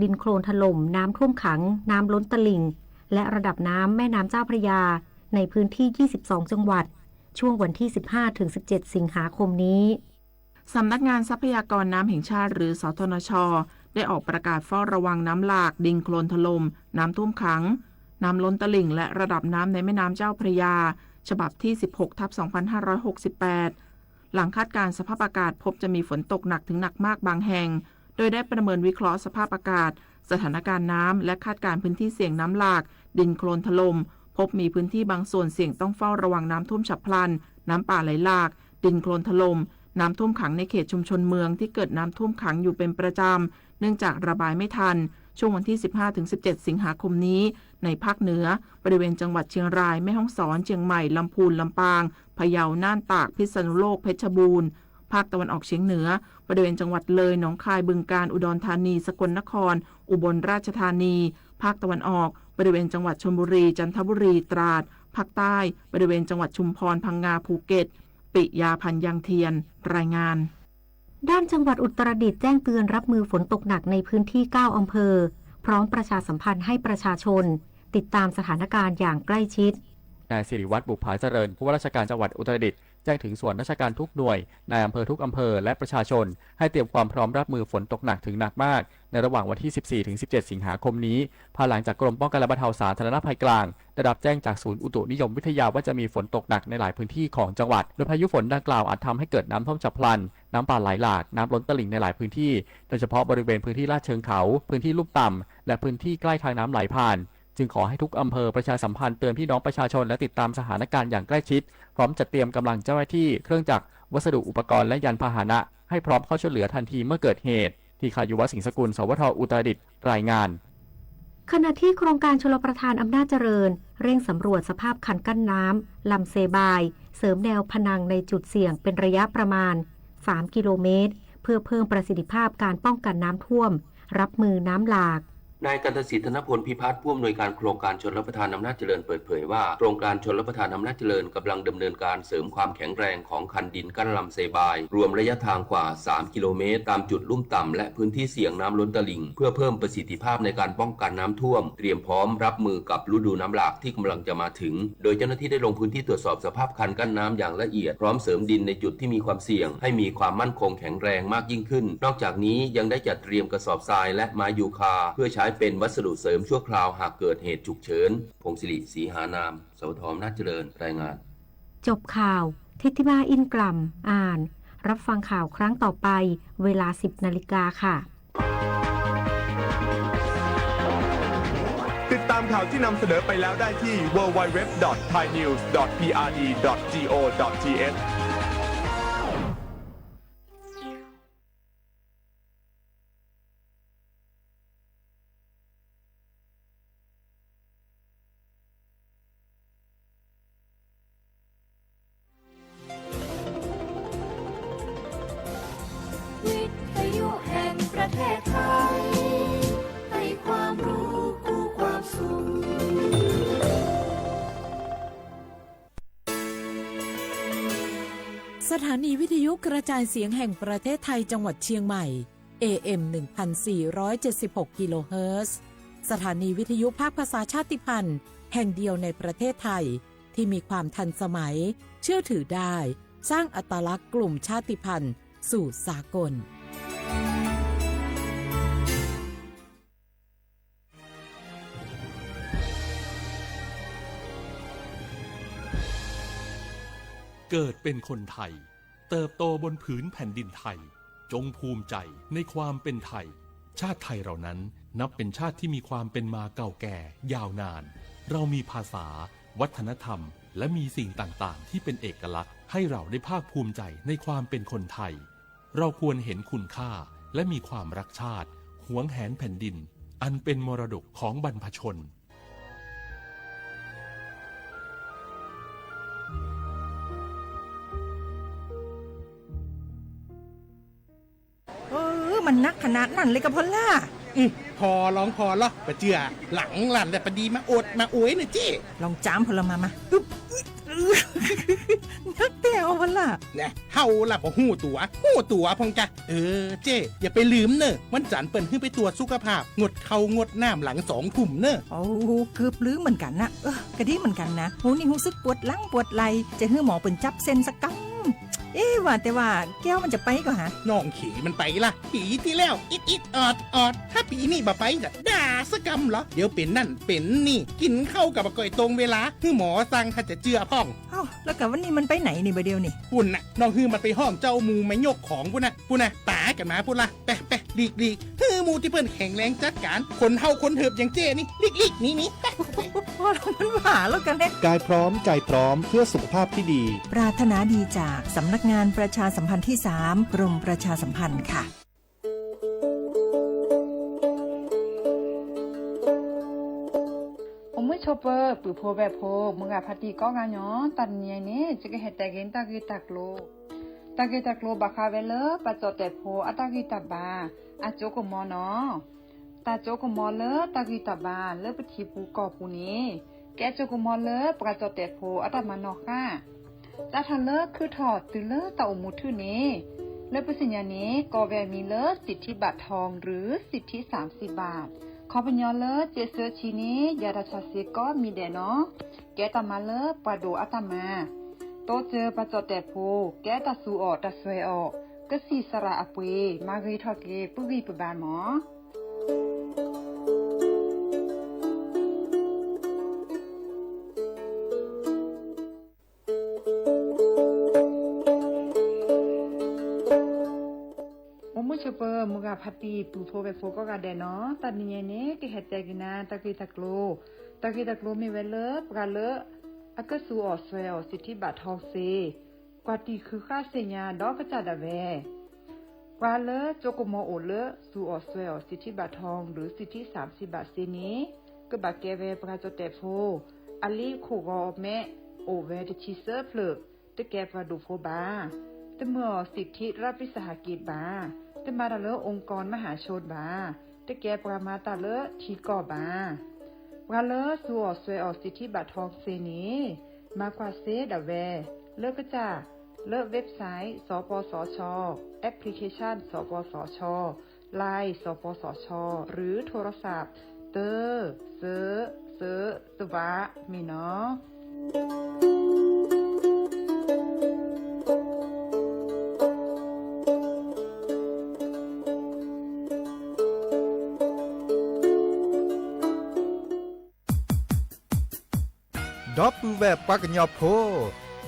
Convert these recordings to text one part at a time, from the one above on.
ดินโคลนถล่ม น้ำท่วมขัง น้ำล้นตลิ่ง และระดับน้ำแม่น้ำเจ้าพระยา ในพื้นที่ ยี่สิบสอง จังหวัด ช่วงวันที่ สิบห้าถึงสิบเจ็ด สิงหาคมนี้ สำนักงานทรัพยากรน้ำแห่งชาติ หรือ สทนช ได้ออกประกาศเฝ้าระวังน้ำหลาก ดินโคลนถล่ม น้ำท่วมขัง น้ำล้นตลิ่ง และระดับน้ำในแม่น้ำเจ้าพระยา ฉบับที่ สิบหกทับสองพันห้าร้อยหกสิบแปด หลังคาดการณ์สภาพอากาศพบจะมีฝนตกหนักถึงหนักมากบางแห่ง โดยได้ประเมินวิเคราะห์สภาพอากาศ สถานการณ์น้ำ และคาดการณ์พื้นที่เสี่ยงน้ำหลาก ดินโคลนถล่ม พบมีพื้นที่บางส่วนเสี่ยงต้องเฝ้าระวังน้ำท่วมฉับพลัน น้ำป่าไหลหลาก ดินโคลนถล่ม น้ำท่วมขังในเขตชุมชนเมืองที่เกิดน้ำท่วมขังอยู่เป็นประจำ เนื่องจากระบายไม่ทัน ช่วงวันที่ สิบห้าถึงสิบเจ็ด สิงหาคมนี้ ในภาคเหนือ บริเวณจังหวัดเชียงราย แม่ฮ่องสอน เชียงใหม่ ลำพูน ลำปาง พะเยา น่าน ตาก พิษณุโลก เพชรบูรณ์ ภาคตะวันออกเฉียงเหนือ บริเวณจังหวัดเลย หนองคาย บึงกาฬ อุดรธานี สกลนคร อุบลราชธานี ภาคตะวันออก บริเวณจังหวัดชลบุรี จันทบุรี ตราด ภาคใต้ บริเวณจังหวัดชุมพร พังงา ภูเก็ต ปิยา พันยังเทียน รายงาน ด้านจังหวัดอุตรดิตถ์แจ้งเตือนรับมือฝนตกหนักในพื้นที่ เก้า อำเภอ พร้อมประชาสัมพันธ์ให้ประชาชน ติดตามสถานการณ์อย่างใกล้ชิด นายสิริวัฒน์ บุภาเจริญ ผู้ว่าราชการจังหวัดอุตรดิตถ์ แจ้งถึงส่วนราชการทุกหน่วย นายอำเภอทุกอำเภอ และประชาชน ให้เตรียมความพร้อมรับมือฝนตกหนักถึงหนักมาก ในระหว่างวันที่ สิบสี่ถึงสิบเจ็ด สิงหาคมนี้ ภายหลังจากกรมป้องกันและบรรเทาสาธารณภัยกลาง ได้รับแจ้งจากศูนย์อุตุนิยมวิทยาว่าจะมีฝนตกหนักในหลายพื้นที่ของจังหวัด โดยพายุฝนดังกล่าวอาจทำให้เกิดน้ำท่วมฉับพลัน น้ำป่าไหลหลาก น้ำล้นตลิ่งในหลายพื้นที่ โดยเฉพาะบริเวณพื้นที่ลาดเชิงเขา พื้นที่ลุ่มต่ำ และพื้นที่ใกล้ทางน้ำไหลผ่าน จึงขอให้ทุกอำเภอประชาสัมพันธ์เตือนพี่น้องประชาชนและติดตามสถานการณ์อย่างใกล้ชิด พร้อมจัดเตรียมกำลังเจ้าหน้าที่ เครื่องจักร วัสดุอุปกรณ์และยานพาหนะ ให้พร้อมเข้าช่วยเหลือทันทีเมื่อเกิดเหตุ ทีคายุวะสิงห์สกุล สวท อุตรดิตถ์ รายงาน ขณะที่โครงการชลประทานอำนาจเจริญ เร่งสำรวจสภาพคันกั้นน้ำ ลำเซบาย เสริมแนวพนังในจุดเสี่ยงเป็นระยะประมาณ สาม กิโลเมตร เพื่อเพิ่มประสิทธิภาพการป้องกันน้ำท่วม รับมือน้ำหลาก นายกันตสิทธิ์ ธนพลพิพัฒน์ ผู้อำนวยการโครงการชลประทานอำนาจเจริญ เปิดเผยว่า โครงการชลประทานอำนาจเจริญกำลังดำเนินการเสริมความแข็งแรงของคันดินกั้นลำเซบาย รวมระยะทางกว่า สาม กิโลเมตร ตามจุดลุ่มต่ำและพื้นที่เสี่ยงน้ำล้นตลิ่ง เพื่อเพิ่มประสิทธิภาพในการป้องกันน้ำท่วม เตรียมพร้อมรับมือกับฤดูน้ำหลากที่กำลังจะมาถึง โดยเจ้าหน้าที่ได้ลงพื้นที่ตรวจสอบสภาพคันกั้นน้ำอย่างละเอียด พร้อมเสริมดินในจุดที่มีความเสี่ยง ให้มีความมั่นคงแข็งแรงมากยิ่งขึ้น นอกจากนี้ยังได้จัดเตรียมกระสอบทรายและไม้ยูคา เพื่อใช้เป็นวัสดุเสริมชั่วคราวหากเกิดเหตุฉุกเฉิน พงศิริ ศรีหานาม สวท อำนาจเจริญ รายงาน จบข่าว ทิติมา อินกล่ำ อ่าน รับฟังข่าวครั้งต่อไป เวลา สิบนาฬิกาค่ะ ติดตามข่าวที่นำเสนอไปแล้วได้ที่ ดับเบิลยู ดับเบิลยู ดับเบิลยู ดอท ไทยนิวส์ ดอท พีอาร์ดี ดอท จี โอ ดอท ที เอช วิทยุแห่งประเทศไทย ให้ความรู้คู่ความสุข สถานีวิทยุกระจายเสียงแห่งประเทศไทยจังหวัดเชียงใหม่ เอ เอ็ม หนึ่งพันสี่ร้อยเจ็ดสิบหก กิโลเฮิรตซ์ สถานีวิทยุภาคภาษาชาติพันธุ์แห่งเดียวในประเทศไทย ที่มีความทันสมัย เชื่อถือได้ สร้างอัตลักษณ์กลุ่มชาติพันธุ์สู่สากล เกิดเป็นคนไทย เติบโตบนผืนแผ่นดินไทย จงภูมิใจในความเป็นไทย ชาติไทยเรานั้นนับเป็นชาติที่มีความเป็นมาเก่าแก่ยาวนาน เรามีภาษา วัฒนธรรม และมีสิ่งต่างๆ ที่เป็นเอกลักษณ์ ให้เราได้ภาคภูมิใจในความเป็นคนไทย เราควรเห็นคุณค่า และมีความรักชาติ หวงแหนแผ่นดิน อันเป็นมรดกของบรรพชน เออ มันนักขนาดนั้นเลยกะพอลล่ะ อืม พอลองพอลอ ปะเจือ หลังหลั่นแต่ปะดีมาโอดมาโอยนะเจ้ ลองจามพอลล่ะมา มา อึ๊บ อึ๊บ นักเตะ ဟဲအီၤဝဲလၢ်, ဟးအိၣ်လၢ် ပှၤဟူးတူာ်ဧါ, ဟူးတူာ်ဧါဖီကါ. เออ เจ้ อย่าไปลืมเนอะ วันจันทร์เปิ้นหื้อไปตรวจสุขภาพ งดข้าวงดน้ำหลังสองทุ่มเนอะ. โอ้ เกือบลืมเหมือนกันนะ เออ ก็ดีเหมือนกันนะ โห นี่รู้สึกปวดหลังปวดไหล่ จะหื้อหมอเปิ้นจับเส้นสักกำ เอ๊ะ ว่าแต่ว่าแก้วมันจะไปก่อฮะ น้องเขยมันไปละ ปีตี้แล้ว อิดอิดออดออด ถ้าปีนี้บ่ไปจะด่าสักกำเหรอ เดี๋ยวเป็นนั่นเป็นนี่ กินข้าวกับบ่ก่อยตรงเวลา หื้อหมอสั่งถ้าจะเจือพ่อง เอ้า แล้วกับวันนี้มันไปไหนนี่บ่เดียวนี่ ปุ่นน่ะ น้องหื้อมันไปห้องเจ้าหมู่มายกของปุ่นน่ะ ปุ่นน่ะ ป๋ากันมาปุ่นละ ไปไป หลีกหลีก หื้อหมู่ตี้เปิ้นแข็งแรงจัดการ คนเฒ่าคนเถิบอย่างเจ้นี่ หลีกหลีก หนีหนี ไปไป พอแล้วมันหวาแล้วกันเนี่ย กายพร้อมใจพร้อมเพื่อสุขภาพที่ดี ปรารถนาดีจากสำนักงานประชาสัมพันธ์ที่สาม กรมประชาสัมพันธ์ค่ะ အိၣ်မုာ်ဆိးပၢၤ ပုၢ်ဖိဝဲၢ်ဖိ မုၢ်ဂၤဖါတံၢ်ကိးဂၤညီ တၢ်တနံၤအံၤန့ၣ် ယကဟဲတဲက့ၤတၢ်ဂ့ၢ်တၢ်ကျိၤ, တၢ်ဂ့ၢ်တၢ်ကျိၤဘၣ်ဃးဝဲလၢ ပှၤကၠီၣ်တဲာ်ဖိအတၢ်ဂံၢ်တၢ်ဘါ အစိကမီၤနီၤ. တၢ်စိကမီၤလၢတၢ်ဂံၢ်တၢ်ဘါ လၢပထံပူၤကီၢ်ပူၤန့ၣ် ကဲစိကမီၤလၢပှၤကၠီၣ်တဲာ်ဖိအတၢ်မၤနီၣ်ဃၣ် စးထီၣ်လၢခုထီၣ်တုၤလၢတၢ်အိၣ်မူထူၣ်န့ၣ် လၢပသ့ၣ်ညါန့ၣ် ကိးဝဲအမံၤလၢ สิทธิบัตรทอง หรือ สิทธิสามสิบบาท ခီပညီလၢ စ့းစၢဆံန့ၣ် ယၤတၢ်ဆါစ့ကိးမံၤဒဲးနီၤ. ကဲတၢ်မၤလၢပှၤဒိၣ်အတၢ်မၤ, တိစၢၤပှၤကၠီၣ်တဲာ်ဖိ ကဲတၢ်သူအီၤတၢ်စွဲအီၤ ကစံၣ်စရၣ်အပှ့ၤ မၤဂ့ၤထီၣ်က့ၤ ပုၢ်ဂံၢ်ပဘါမး. အိၣ်မုာ်ဆိးပၢၤ မုၢ်ဂၤဖါတံၢ် ပုၢ်ဖိဝဲၢ်ဖိကိးဂၤဒဲးနီၤ, တၢ်တနံၤအံၤန့ၣ် ကဟဲတဲက့ၤနၤ တၢ်ဂ့ၢ်တၢ်ကျိၤ, တၢ်ဂ့ၢ်တၢ်ကျိၤမ့ၢ်ဝဲလၢ ပှၤလၢ အကသူအီၤစွဲအီၤ สิทธิบัตรทอง စ့ ကွၢ်တံၢ်ဃုာ်ဃာ်သ့ၣ်ညါဒီးကစၢ်ဒၣ်ဝဲ ပှၤလၢစိကမီၤအိၣ်လၢ သူအီၤစွဲအီၤ สิทธิบัตรทอง หรือ สิทธิสามสิบบาท စ့န့ၣ် ကဘၣ်ကဲဝဲပှၤကၠီၣ်တဲာ်ဖိ, အလံာ်ခိၣ်ဂီၤမဲ အိၣ်ဝဲတဆံသၢဖျၢၣ်, တကဲပှၤဒိၣ်ဖိဘၣ်, တမၢအီၤ สิทธิรัฐวิสาหกิจ ဘၣ်, တမၤတၢ်လၢ องค์กรมหาชน ဘၣ်, တကဲပှၤမၤတၢ်လၢထံကီၢ်ဘၣ်. ပှၤလၢသူအီၤစွဲအီၤ สิทธิบัตรทอง စ့န့ၣ် မၤကွၢ်စ့ဒၣ်ဝဲ လၢကစၢ် လၢ website สปสช, application สปสช, Line สปสช หรือโทรศัพท์ သၢ သၢ သၢ သၢ သၢ မ့ၢ်နီၤ. ဒီပုၢ်ဝဲၢ်ပှၤကညီဖိ,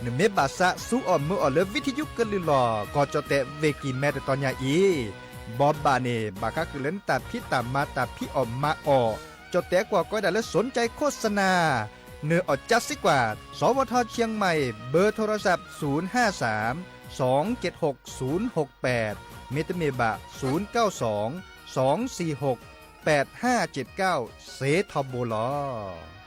နမ့ၢ်ဘၣ်သးသူအီၤမုာ်အီၤလၢ ဝံထယုကလုၢ်လီၢ် ကီၢ်ကၠီၣ်တဲာ် ဝ့ၢ်ကံၤမဲ တတီၤညါအံၤ, ဘီဘၣ်န့ၣ် ဘၣ်ဃးဃုာ်လၢနတၢ်ဖံးတၢ်မၤတၢ်ဖံးအီၣ်မၤအီၣ်, ကၠီၣ်တဲာ်ကွၢ်ကီဒၣ်လၢ สนใจโฆษณา နၢၤအီၣ်ကၠါစ့ကွၢ် สวท เชียงใหม่ เบอร์โทรศัพท์ ศูนย์ห้าสาม สองเจ็ดหก ศูนย์หกแปด မ့တမ့ၢ်ဘၣ် ศูนย์เก้าสอง สองสี่หก แปดห้าเจ็ดเก้า စ့ထီဘိလီၤ.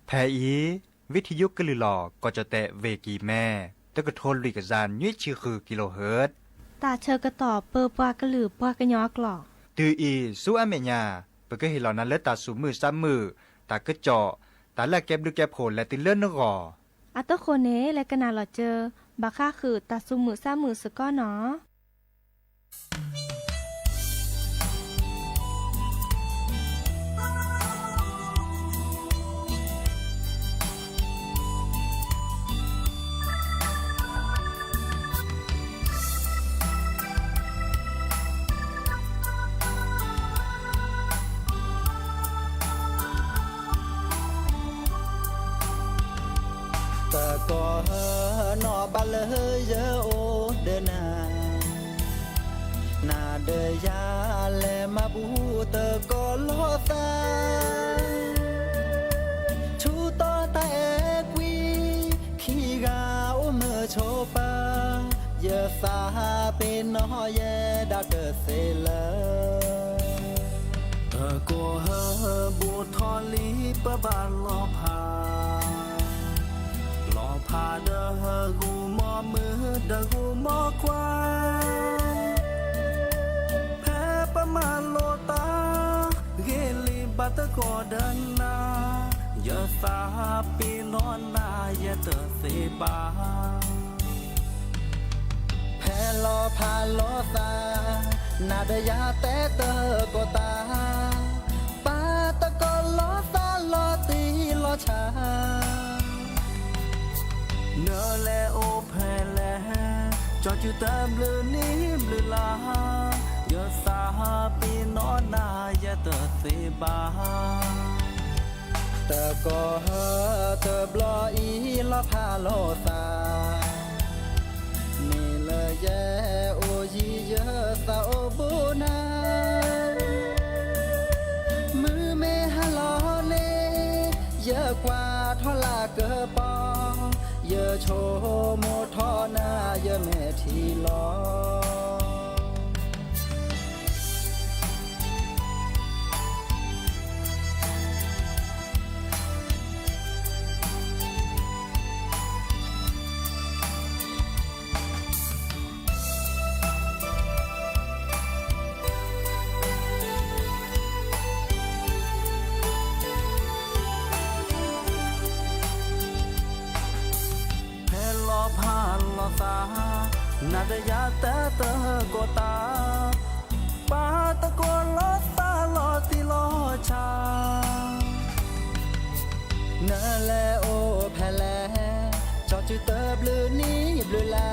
ဖဲအံၤ ဝံထယုကလုၢ်လီၢ် ကီၢ်ကၠီၣ်တဲာ် ဝ့ၢ်ကံၤမဲ တကထိလွံၢ်ကယၤနွံဆံဃု kilohertz တၢ်ဆၢကတီၢ်ပၢပှၤကလုာ်ပှၤကညီအကျိာ် တုၤအံၤဆူအမဲာ်ညါ ပကဟ့ၣ်လီၤနၤလၢတၢ်သူၣ်မုာ်သးမုာ်, တၢ်ကစီၣ်, တၢ်လၢအကဲဘျုးကဲဖှိၣ်လဲၤတုၤလၢနဂီၢ်. အဃိန့ၣ် လဲၤကနၣ်လီၤစၢၤ ဘၣ်ဃးဃုာ်တၢ်သူၣ်မုာ်သးမုာ်စ့ၢ်ကီးနီၤ. ကီၢ်ဟၢနီၢ်ဘၣ်လၢယအိၣ်ဒီးနၤ, နၤဒီးယၤလဲၤမၤဘူၣ်သကိးလိာ်သး, ဆူတီတၢ်အဲၣ်ကွံ, ခံဂၤအိၣ်မုာ်ဆိးပၢၤ, ယသးပ့ၤနီၣ်ယဲဒၣ်တသ့လၢ တကီၢ်ဟၢဘိၣ်ထီၣ်လံပဘၣ်လီၤဖး, လီၤဖးဒီးဂိၢ်မီၢ်မုၢ်ဒီးဂိၢ်မီၢ်ခွါ, ဖဲပမၤလိာ်သး, ဂ့ၤလံဘၣ်သကိးဒီးနၤ, ယသးပ့ၤနီၣ်နၤယဲတသ့ဘၣ်. ဖဲလီၤဖးလိာ်သး, နၤဒီးယၤတဲသကိးသး, ပာ်သကိးလိာ်သးလီၤတံၢ်လီၤဆဲး, နလဲၤအိၣ်ဖဲလဲၣ်, ကၠီစုတဘျုးနံၣ်ဘျုးလါ, ယသးပ့ၤနီၣ်နၤယဲတသ့ဘၣ်. တကီၢ်ဟၢတဘျီအံၤလီၤဖးလိာ်သး, မ့ၢ်လၢယဲအိၣ်ယံၤယသးအိၣ်ဘူးနၤ, မုၢ်မ့ၢ်ဟါလီၤန့ၣ်, ယကွၢ်ထီၣ်လၢကပီၤ, ယဆိကမိၣ်ထီၣ်နၤယမဲာ်ထံလီၤ. ဖဲလီၤဖးလိာ်သး, နၤဒီးယၤတဲသကိးသး, ပာ်သကိးလိာ်သးလီၤတံၢ်လီၤဆဲး, နလဲၤအိၣ်ဖဲလဲၣ်, ကၠီစုတဘျုးနံၣ်ဘျုးလါ,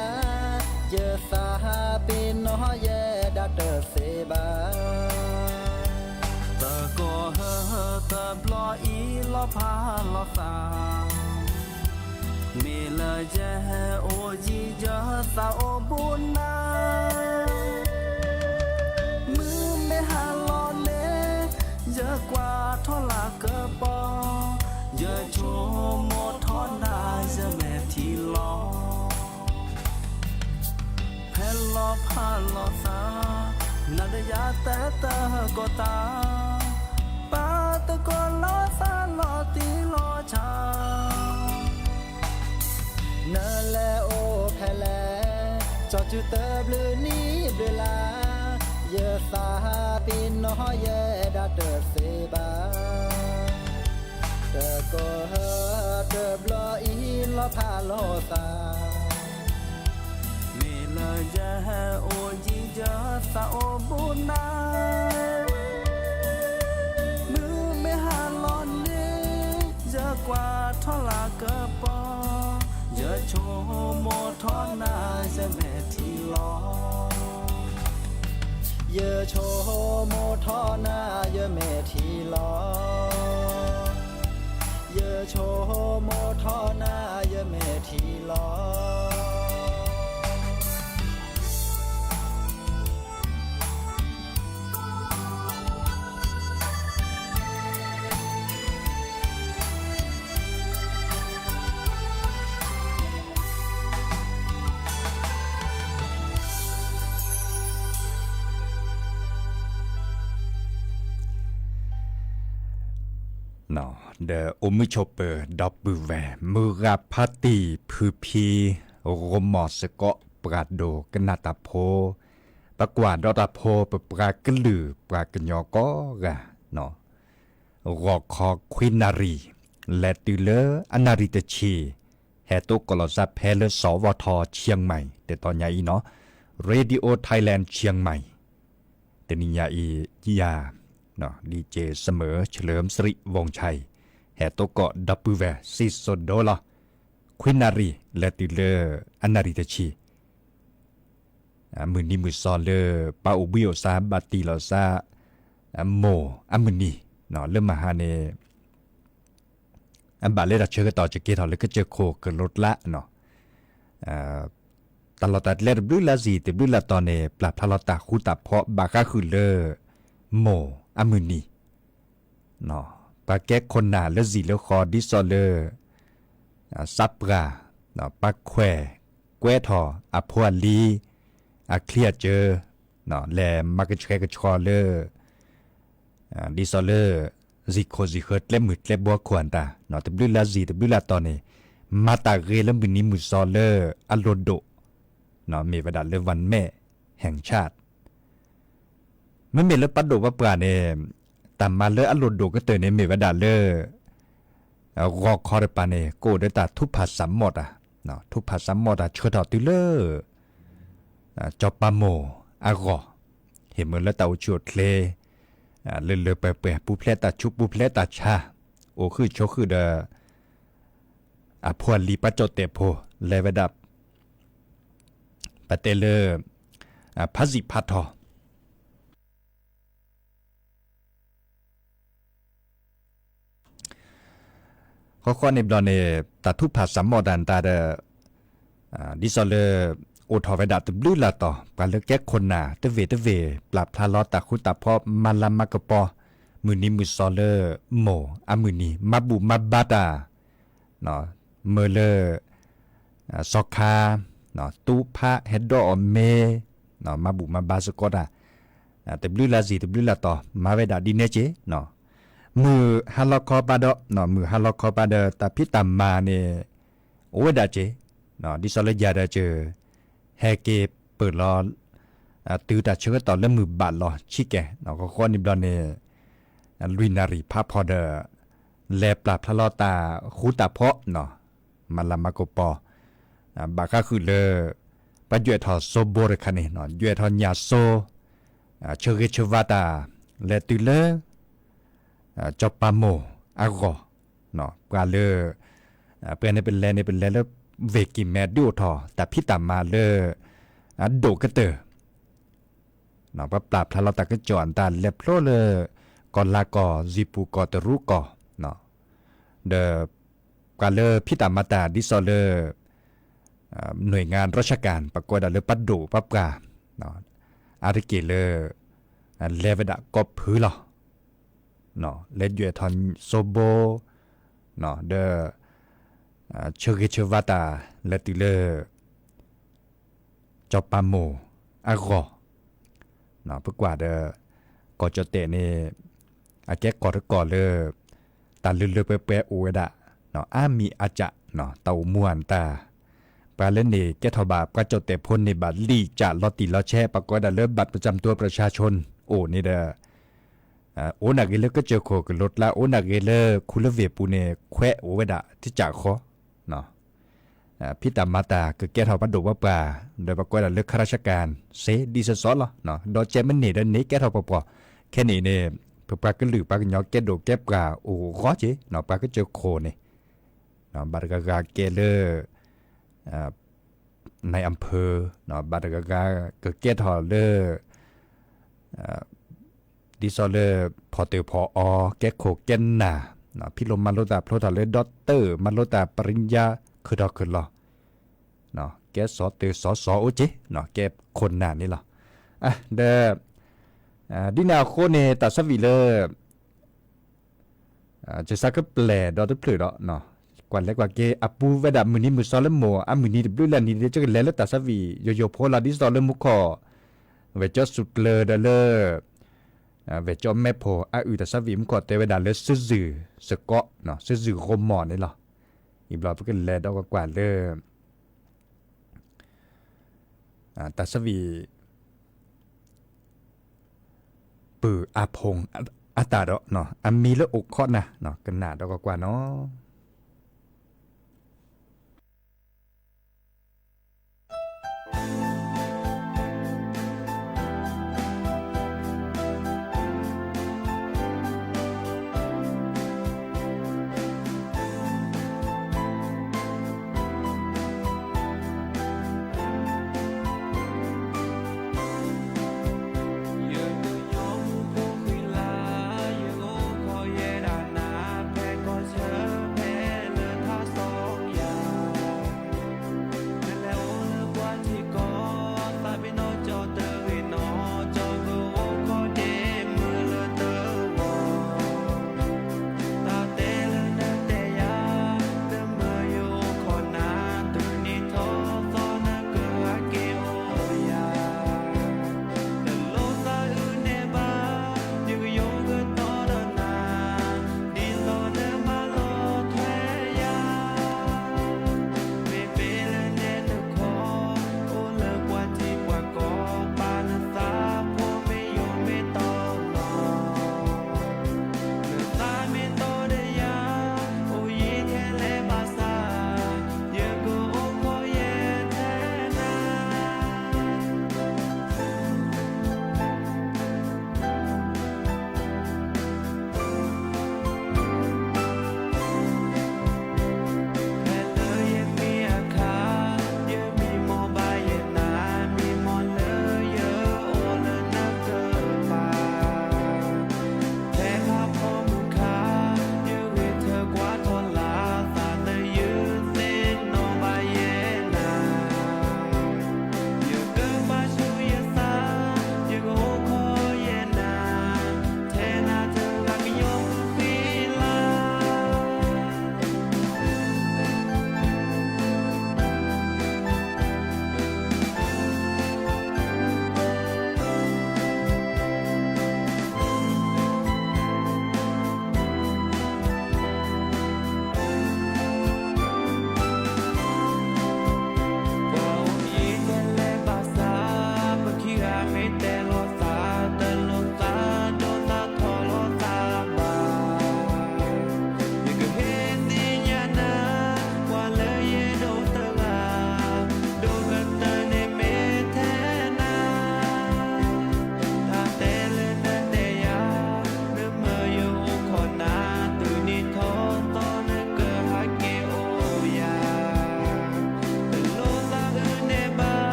ယသးပ့ၤနီၣ်ယဲဒၣ်တသ့ဘၣ်. တကီၢ်ဟၢတဘျီအံၤလီၤဖးလိာ်သး, မ့ၢ်လၢယဲအိၣ်ယံၤယသးအိၣ်ဘူးနၤ, မုၢ်မ့ၢ်ဟါလီၤန့ၣ်, ယကွၢ်ထီၣ်လၢကပီၤ, ယဆိကမိၣ်ထီၣ်နၤယမဲာ်ထံလီၤ. ဖဲလီၤဖးလိာ်သး, နၤဒီးယၤတဲသကိးသး, ပာ်သကိးလိာ်သးလီၤတံၢ်လီၤဆဲး, နလဲၤအိၣ်ဖဲလဲၣ်, ကၠီစုတဘျုးနံၣ်ဘျုးလါ, ယသးပ့ၤနီၣ်ယဲဒၣ်တသ့ဘၣ်. တကီၢ်ဟၢတဘျီအံၤလီၤဖးလိာ်သး, မ့ၢ်လၢယဲအိၣ်ယံၤယသးအိၣ်ဘူးနၤ, မုၢ်မ့ၢ်ဟါလီၤန့ၣ်, ယကွၢ်ထီၣ်လၢကပီၤ, ယဆိကမိၣ်ထီၣ်နၤယမဲာ်ထံလီၤ. ယဆိကမိၣ်ထီၣ်နၤယမဲာ်ထံလီၤ. ယဆိကမိၣ်ထီၣ်နၤယမဲာ်ထံလီၤ. ဒီးအိၣ်မုာ်ဆိးပၢၤဒီပုၢ်ဝဲၢ် မုၢ်ဂၤဖါတံၢ်ဖုဖံ ဂီၤမီၤစ့ၢ်ကီး ပှၤဒိကနၣ်တၢ်ဖိ, ပကွၢ်ဒီးတၢ်ဖိ ပပှၤကလုာ်ပှၤကညီကိးဂၤ, ဂီၤခီခွံနၣ်ရံၣ် လဲၤတုၤလၢအနၣ်ရံၣ်တဆံ, ဟဲသကိးလီၤစၢ်ဖဲလၢ စဝထ เชียงใหม่ တတီၤညါအံၤနီၤ, Radio Thailand เชียงใหม่ တနံၤညါအံၤ ယၤ DJ เสมอ เฉลิมสิริวงศ์ชัย ဟဲသကိးဒီပုၢ်ဝဲၢ်စံၣ်စိၤဒိလီၤ. ခွံနၣ်ရံၣ် လဲၤတုၤလၢအနၣ်ရံၣ်တဆံ, မုၢ်နံၤမုၢ်သီလၢ ပၢ်အိၣ်ဘှံးအိၣ်သါဘၣ်တံၢ်လီၤစၢ် မိၢ်အမုၢ်နံၤ, လၢမဟါန့ၣ် အဘၣ်လၢတၢ်ဆၢကတီၢ် ကကဲထီၣ်လၢကစၢၢ်ခိၣ်ကလိကျါနီၤ. တၢ်လီၢ်တၢ်ကျဲတဘျုးလၢ်စံၣ် တဘျုးလၢ်တီၤန့ၣ် ပျၢ်ဖျါလီၤတၢ်ဃူတၢ်ဖိး ဘၣ်ဃးဃုာ်လၢ မိၢ်အမုၢ်နံၤ ပှၤကဲခိၣ်နၢ်လၢစံၣ်လၢဃီ ဒ်သိးလၢ စးပှၢ် ပှၤကွဲးထီၣ်အဖိအလံၤ အချံအစၢၤ လဲၤမၤကဆှဲကဆှီလၢ ဒ်သိးလၢ စံၣ်ခိၣ်စံၣ်ဃၢၤ ကျဲမုၢ်ကျဲဘိခိၣ်အတၢ် တဘျုးလၢ်စံၣ် တဘျုးလၢ်တီၤန့ၣ် မၤတၢ်ဂ့ၤလၢမုၢ်နံၤမုၢ်သီလၢအလိၣ်ဒိၣ် မ့ၢ်ဝဲဒၣ်လၢ วันแม่แห่งชาติ မ့မ့ၢ်လၢပှၤဒိၣ်ပှၤပှၢ်န့ၣ် တၢ်မၤလၢအလိၣ်ဒိၣ်ကတၢၢ်န့ၣ် မ့ၢ်ဝဲဒၣ်လၢ ဂီၤခီတပၤန့ၣ် ကအိၣ်ဒီးတၢ်ထုကဖၣ်စးမီၣ်တၢ်, ထုကဖၣ်စးမီၣ်တၢ်ဆၢထီၣ်တုၤလၢ စီၤပၤမိၢ်အဂီၢ်, ဟ့ၣ်မၢလၢတၢ်အိၣ်ဆူၣ်အိၣ်ချ့ လၢလၢပှဲၤပှဲၤ ပူၤဖျဲးတၢ်ဆူးပူၤဖျဲးတၢ်ဆါ, အိၣ်ဃုာ်ဆိးဃုာ်ဒီး အဖိအလံၤပှၤကၠီၣ်တဲာ်ဖိ လဲၤဝဲဒၣ် ပတဲလၢ ဖးစံၣ်ဖးထီၣ် ဃီဃီန့ၣ်ဘျီန့ၣ် တၢ်ထုကဖၣ်စးမီၣ်တၢ်နတၢ်ဒီး ဒ်သိးလၢ အိၣ်ထီၣ်ဝဲဒၣ်တဘျုးလၢ်တီၤ ပှၤလၢကဲခိၣ်နၢ်တဝ့ၢ်တဝ့ၢ် ပျၢ်ဖျါလီၤတၢ်ဃူတၢ်ဖိး မၤလၤမၤကပီၤ မုၢ်နံၤမုၢ်သီလၢ မိၢ်အမုၢ်နံၤ မၤဘူၣ်မၤဘါတၢ် မၢလၢ စီၤခါ တူဖးဟဲဒိးအီၣ်မ့ၤ မၤဘူၣ်မၤဘါစ့ၢ်ကီးတၢ် တဘျုးလၢ်စံၣ်တဘျုးလၢ်တီၤ မၤဝဲဒၣ်ဒ်န့ၣ်က့ၤ မုၢ်ဟါလီၤခီပၤဒီး မုၢ်ဟါလီၤခီပၤဒီး တၢ်ဖံးတၢ်မၤန့ၣ် အိၣ်ဝဲဒၣ်က့ၤ ဒ်သိးလၢယၤဒီးက့ၤ ဟဲက့ၤပၢၢ်လီၤ တုၤတၢ်ဆၢကတီၢ်လၢမုၢ်ဘၣ်လီၤဆံးကဲၤ ဃီဃီန့ၣ်ဘျီန့ၣ် လွံၢ်နၣ်ရံၣ်ဖးဖီဒီး လဲၤပျၢ်ဖျါလီၤတၢ်ဃူတၢ်ဖိး မၤလၤမၤကပီၤ ဘၣ်ဃးဃုာ်လၢ ပှၤယွဲၢ်ထီၣ်စိဘိတခါန့ၣ် ယွဲၢ်ထီၣ်ညၣ်စိ ဆၢဂ့ၤဆၢဝါတၢ် လဲၤတုၤလၢ စီၤပၤမိၢ်အဂီၢ် ပှၤလၢ ပှၤန့ၣ်ပလဲၤန့ၣ် ပလဲၤလၢ ဝ့ၢ်ကံၢ်မဲ ဒုးအိၣ်ထီၣ် တၢ်ဖံးတၢ်မၤလၢ အဒိၣ်ကတၢၢ် ပှၤပျၢ်ဖျါလီၤတၢ်ကစီၣ်အတၢ်လဲၤဖျိလၢ ကီၢ်လၤကီၢ် စံၣ်ပူၤကီၢ်တရူးကီၢ် ဒီး ပှၤလၢဖံးတၢ်မၤတၢ်ဒ်သိးလၢ หน่วยงานราชการ ပှၤကိးဝဲဒၣ်လၢပှၤဒိၣ်ပှၤပှၢ် အါတက့ၢ်လၢ လဲၤဝဲဒၣ်ကိးဖုလီၤ လဲၤယွဲၢ်ထီၣ်စိဘိ ဒီး ဆၢဂ့ၤဆၢဝါတၢ် လဲၤတုၤလၢ စီၤပၤမိၢ်အဂီၢ် ပကွၢ်ဒီး ကီၢ်ကၠီၣ်တဲာ်န့ၣ် အကဲကီၢ်တကီၢ်လၢ တၢ်လၢလၢပှဲၤပှဲၤအိၣ်ဝဲဒၣ် အါမံၤအါကၢ် တၢ်အိၣ်မူအတၢ် ပှၤလၢန့ၣ်ကဲထီၣ်ဘၣ် ပှၤကၠီၣ်တဲာ်ဖိန့ၢ်ဘၣ်လံာ်ကၢ်လီၤတံၢ်လီၤဆဲး ပှၤကိးဝဲဒၣ်လၢ บัตรประจำตัวประชาชน အိၣ်န့ၣ်ဒီး အိၣ်နာ်ဂ့ၤလၢကစၢၢ်ခိၣ်ကလိကျါ အိၣ်နာ်ဂ့ၤလၢခူလၢဝ့ၢ်ပူၤန့ၣ် ခွဲးအိၣ်ဝဲဒၣ်တကၢ်ဃီ ဖံးတၢ်မၤတၢ်ကကဲထီၣ်ပှၤဒိၣ်ပှၤပှၢ် ဒီးပှၤကိးဒၣ်လၢ ข้าราชการ စ့ဒ်သိးသိးလီၤ. ဒီးကဲမ့ၢ်န့ၢ်ဒီးန့ၢ်ကဲထီၣ်ပှီၢ်ပှီၢ် ခဲန့ၣ်န့ၣ် ပပှၤကလုာ်ပှၤကညီကဲဒိၣ်ကဲပှၢ်အိၣ်ဂီၢ်က့ၤ ပှၤကစၢၢ်ခိၣ်န့ၣ် ဘၣ်တဂၤဂၤကဲလၢ นายอำเภอ ဘၣ်တဂၤဂၤကကဲထီၣ်လၢ ဒ်သိးလၢ ဖီၣ်တၢၢ်ဖီၣ်အီၤ ကဲခိၣ်ကဲနၢ် ဖံးလိာ်မၤလိာ်တၢ်ဖျိထီၣ်လၢ ด็อกเตอร์ မၤလိာ်တၢ် ปริญญา ခုၣ်ထီၣ်ခုၣ်လီၤ ကဲစီၤတၢ်စီၤစီၤအိၣ်က့ၤ ကဲခိၣ်နၢ်န့ၣ်လီၤ. ဒီး ဒ်န့ၣ်အဃိန့ၣ် တၢ်ဆၢဝံၤလၢ ကစၢ်ကပျဲၢ်ဒီတဖျၢၣ်ဒီး ကွၢ်လဲၤကွၢ်က့ၤအပူၤဝဲဒၣ် မုၢ်နံၤမုၢ်သီလၢမိၢ်အမုၢ်နံၤတဘျုးလၢ်နံၤ ကလဲၤလၢတၢ်ဆၢဝံၤယိာ်ယိာ်ဖိလီၤ ဒ်သိးလၢမူခိၣ် ဝဲၢ်ကၠီၣ်စူၤကျၢၤဒီးလၢ ဝဲၢ်ကၠီၣ်မဲဖိအအုၣ်တၢ်ဆၢဝံၤမူခိၣ်တဲဝဲဒၣ်လၢ စံးစုၣ်စ့ၢ်ကီး စံးစုၣ်ဂီၢ်မီၢ်န့ၣ်လီၤ. အံၤဘျီပကလဲၤဒီးကွၢ်ကွၢ်လၢ တၢ်ဆၢဝံၤ ပုၢ်အါဖီအတၢ်ဒီး အမံၤလၢအိၣ်ခိးနၤ ကနၣ်ဒီးကွၢ်ကွၢ်နီၤ.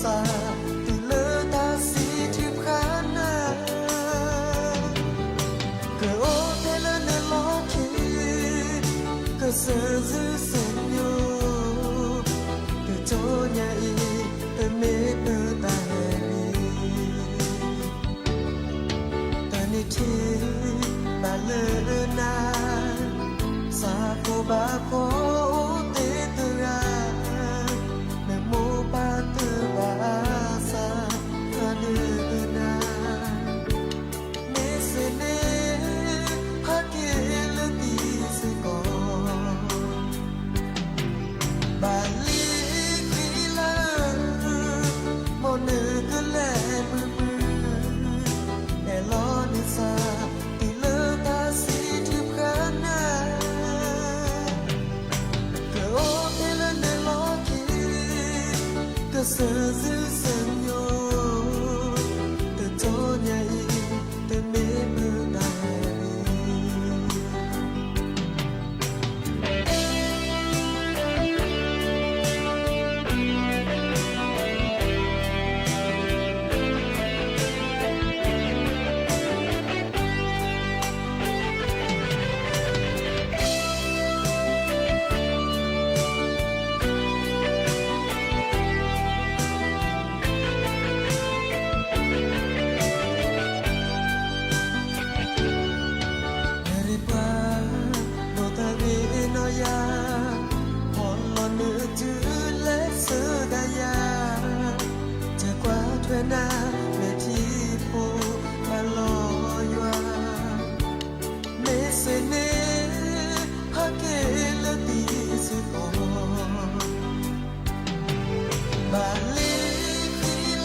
စၢ်, တုၤလၢတၢ်စံးထုကဖၣ်နၤ, ကအိၣ်ဖဲလၢနလီၢ်ခံ, ကစၢ်ယ့ၣ်ၡူးညိ, တကတီၢ်ညါအံၤ, ပမ့ၢ်ပတၢ်ဟဲလံ တၢ်န့ၣ်ထံၣ်ဘၣ်လၢနၤ, ဆၣ်ဖိဘၣ်ဖိအိၣ်သ့သရၣ်, နမိၢ်ပၢ်သ့ဘၣ်ဆၣ်ဖးဒိၣ်နၤ, မ့ၢ်စ့ၢ်န့ၣ်, ဟဲက့ၤလၢသံစ့ၢ်ကီး ဘၣ်လံဃံလၤဧၢ, မ်နကလဲၤမုာ်မုာ်, အဲၣ်လီၤနဆၣ်, တုၤလၢတၢ်စံးထုကဖၣ်နၤ, ကအိၣ်ဖဲလၢနလီၢ်ခံ, ကစၢ်ယ့ၣ်ၡူးညိ, တကတီၢ်ညါအံၤ, တမ့ၢ်ပတၢ်ဟဲလံ နရ့ပှၤ, ဒီးတၢ်ဂ့ၤနီၢ်ယၤ, ဖီၣ်လီၤနုာ်တုၤလဲၤဆၢဒၣ်ယၤ, တကွၢ်ထွဲနၤ, မဲာ်ထံဖိဘၣ်လီၤယွၤ, မ့ၢ်စ့ၢ်န့ၣ်, ဟဲက့ၤလၢသံစ့ၢ်ကီး ဘၣ်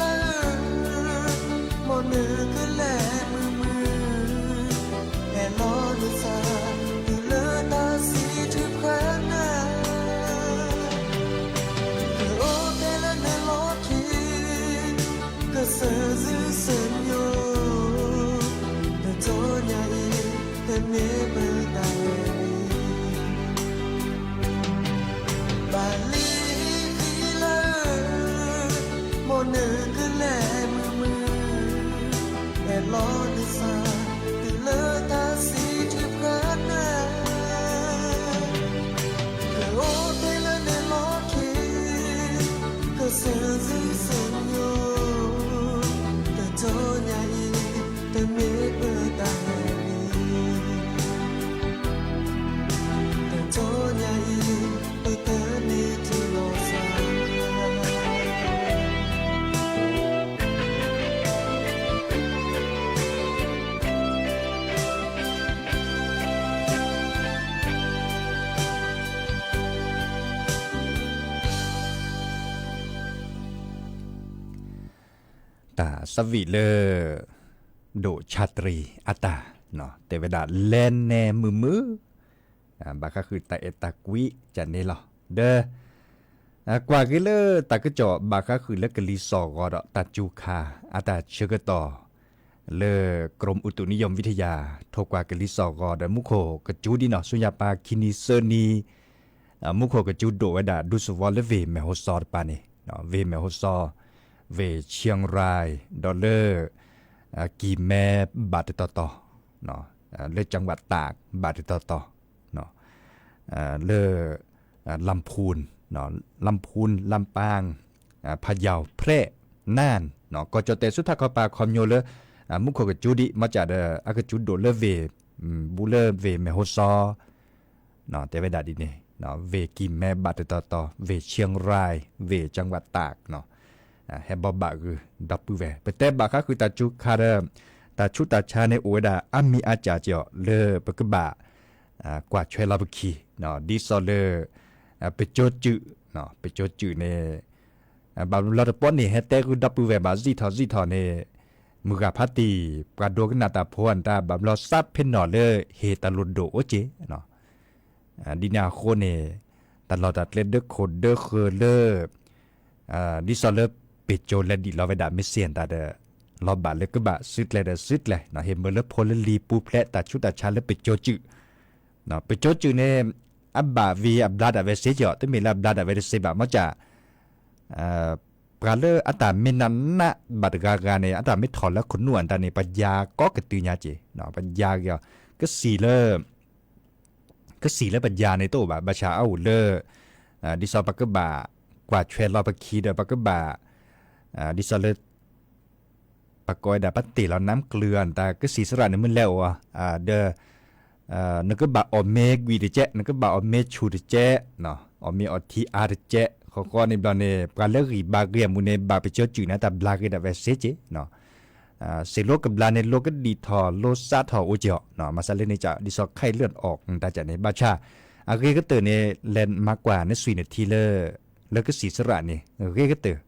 လံဃံလၤဧၢ, မ်နကလဲၤမုာ်မုာ်, အဲၣ်လီၤနဆၣ်, တုၤလၢတၢ်စံးထုကဖၣ်နၤ, ကအိၣ်ဖဲလၢနလီၢ်ခံ, ကစၢ်ယ့ၣ်ၡူးညိ, တကတီၢ်ညါအံၤ, တမ့ၢ်ပတၢ်ဟဲလံ ဘၣ်လံဃံလၤဧၢ, မ်နကလဲၤမုာ်မုာ်, အဲၣ်လီၤနဆၣ်, တုၤလၢတၢ်စံးထုကဖၣ်နၤ, ကအိၣ်ဖဲလၢနလီၢ်ခံ, ကစၢ်ယ့ၣ်ၡူးညိ, တကတီၢ်ညါအံၤ, တမ့ၢ်ပတၢ်ဟဲလံ တကတီၢ်ညါအံၤ, ပတန့ၢ်ထံလီၤစၢ် တၢ်သးဝံၣ်လၢ ဒိၣ်ဆၣ်တရံးအတၢ် တဲဝဲဒၣ်လဲၤနဲမုာ်မုာ်, ဘၣ်ဃးဃုာ်တၢ်အဲၣ်တၢ်ကွံကန့ၣ်လီၤ. ဒီး ကွၢ်က့ၤလၢတၢ်ကစီၣ်ဘၣ်ဃးဃုာ်လၢကလံၤစိးဂီၤဒီးတၢ်စူၤခါ အတၢ်ဆၢကတီၢ် လၢ กรมอุตุนิยมวิทยา ထိၣ်ကွၢ်ကလံၤစိးဂီၤဒီးမူခိၣ်ကစူၤဒ်နီၢ် ဆူညါပၤခံနံၤသၢနံၤ မူခိၣ်ကစူၤဒိၣ်ဝဲဒၣ်ဒူသဝီလၢဝ့ၢ်မဲၢ်ဟိစီတပၤန့ၣ်, ဝ့ၢ်မဲၢ်ဟိစီ, ဝ့ၢ်ဆံရၢၢ်, ဒီးလၢ ကံၢ်မဲဘၣ်တတီၤတီၤ, လၢကၠၣ်ဝးတၢ်ဘၣ်တတီၤတီၤ, လၢ ลำพูน, ลำพูน, ลำปาง, พะเยา, แพร่, น่าน, ကီၢ်ကၠီၣ်တဲၣ်ဆူထးခီပၤခီဖျိလၢ မူခိၣ်ကစူၤဒံး မ့ၢ်ကဒီး အကစူၤဒိၣ်လၢဝ့ၢ် ဘူးလၢဝ့ၢ်မဲၢ်ဟိစီ တဲဝဲဒၣ်ဒ်န့ၣ်, ဝ့ၢ်ကံၢ်မဲဘၣ်တတီၤတီၤ, ဝ့ၢ်ဆံရၢၢ်, ဝ့ၢ်ကၠၣ်ဝးတၢ် ဟဲဘီဘၣ်ဂုာ်ဒီပုၢ်ဝဲၢ် ပတဲဘၣ်ဃးဃုာ်တၢ်စူၤခါဒီး တၢ်ဆူးတၢ်ဆါန့ၣ် အိၣ်ဝဲဒၣ်အါမံၤအါစှၤကီး လၢပကဘၣ် ကွၢ်ဆွဲလီၤပခံ, ဒ်သိးလၢ ပကၠိစုး, ပကၠိစုးန့ၣ် ဘၣ်ဘျီတပီၢ်န့ၣ် ဟဲတဲဃုာ်ဒီပုၢ်ဝဲၢ်ဘၣ် စံၣ်ထီၣ်စံၣ်ထီၣ်န့ၣ် မုၢ်ဂၤဖးတံၢ် ပှၤဒိကနၣ်တၢ်ဖိအတၢ် ဘၣ်ဘျီသးဖဲနီၣ်လၢဟ့ၣ်တၢ်လိၣ်ဒိၣ်အိၣ်က့ၤ ဒ်န့ၣ်အဃိန့ၣ် တၢ်လီၢ်တၢ်ကျဲဒၢခိၣ်ဒၢဃၢၤလၢ ဒ်သိးလၢ ပကၠိလဲၤဒံးလီၤဝဲဒၣ် မ့ၢ်စ့ၢ်တၢ်ဒီး လီၤဘၣ်လၢကဘၣ်စုကျဲဒီးစုကျဲ ဟ့ၣ်မၢလၢဖိလၢလံၤပူၤဖျဲးတၢ်ဆူးတၢ်ဆါလၢပကၠိစုး, ပကၠိစုးန့ၣ် အဘၣ်ဝံၤအဘျါဒၣ်ဝဲစ့ၢ်ကီး တမ့ၢ်လၢအဘျါဒၣ်ဝဲတစ့ဘၣ် မ့ၢ်က ပှၤလၢအတၢ်မ့ၢ်နးနးဘၣ်တဂၤဂၤန့ၣ် အတၢ်မ့ၢ်ထီၣ်လၢခနူၣ်အတၢ်န့ၣ် ပယၤကိးကတုၤညါက့ၤ, ပယၤက့ၤအီၤ, ကစံၣ်လၢ ကစံၣ်လၢပယၤန့ၣ်တအိၣ်ဘၣ်, ဘၣ်ဆၣ်အအိၣ်လၢ ဒ်သိးပကဘၣ်ကွၢ်ထွဲလီၤပခံဒီး ပကဘၣ် ဒ်သိးလၢ ပကိးဝဲဒၣ်ပတ့ၢ်လီၤနါမ့ၢ်ကျုၤအီၤ တၢ်ကစံၣ်စရၣ်န့ၣ်မ့ၢ်လဲၤအိၣ်အီၤ, ဒီး နကဘၣ်အီၣ်မ့ၤကွံာ်တကဲး, နကဘၣ်အီၣ်မ့ၤဆူၣ်တကဲး, အီၣ်မ့ၤအီထံအါတကဲး, ဃီဃီန့ၣ်ဘျီန့ၣ် ပှၤလၢဂံၢ်ဘါဂ့ၤအမူးန့ၣ် ဘၣ်ပကၠိကၠူၣ်န့ၣ် တၢ်ဘျါဂ့ၤဒၣ်ဝဲစ့က့ၤ စ့ၢ်လိကဘျါန့ၣ် လိကဒံၣ်ထီၣ် လိစးထီၣ်အိၣ်က့ၤအီၤ, မၤစၢၤလၢန့ၣ် ဒ်သိးခဲအံၤလၢအီၣ်တၢ်ကန့ၣ် ဘၣ်ဆၣ် အဂ့ၤကတၢၢ်န့ၣ် လဲၤမၤကွၢ်နသွံၣ်နထံလၢ လၢကစံၣ်စရၣ်န့ၣ် ဂ့ၤကတၢၢ်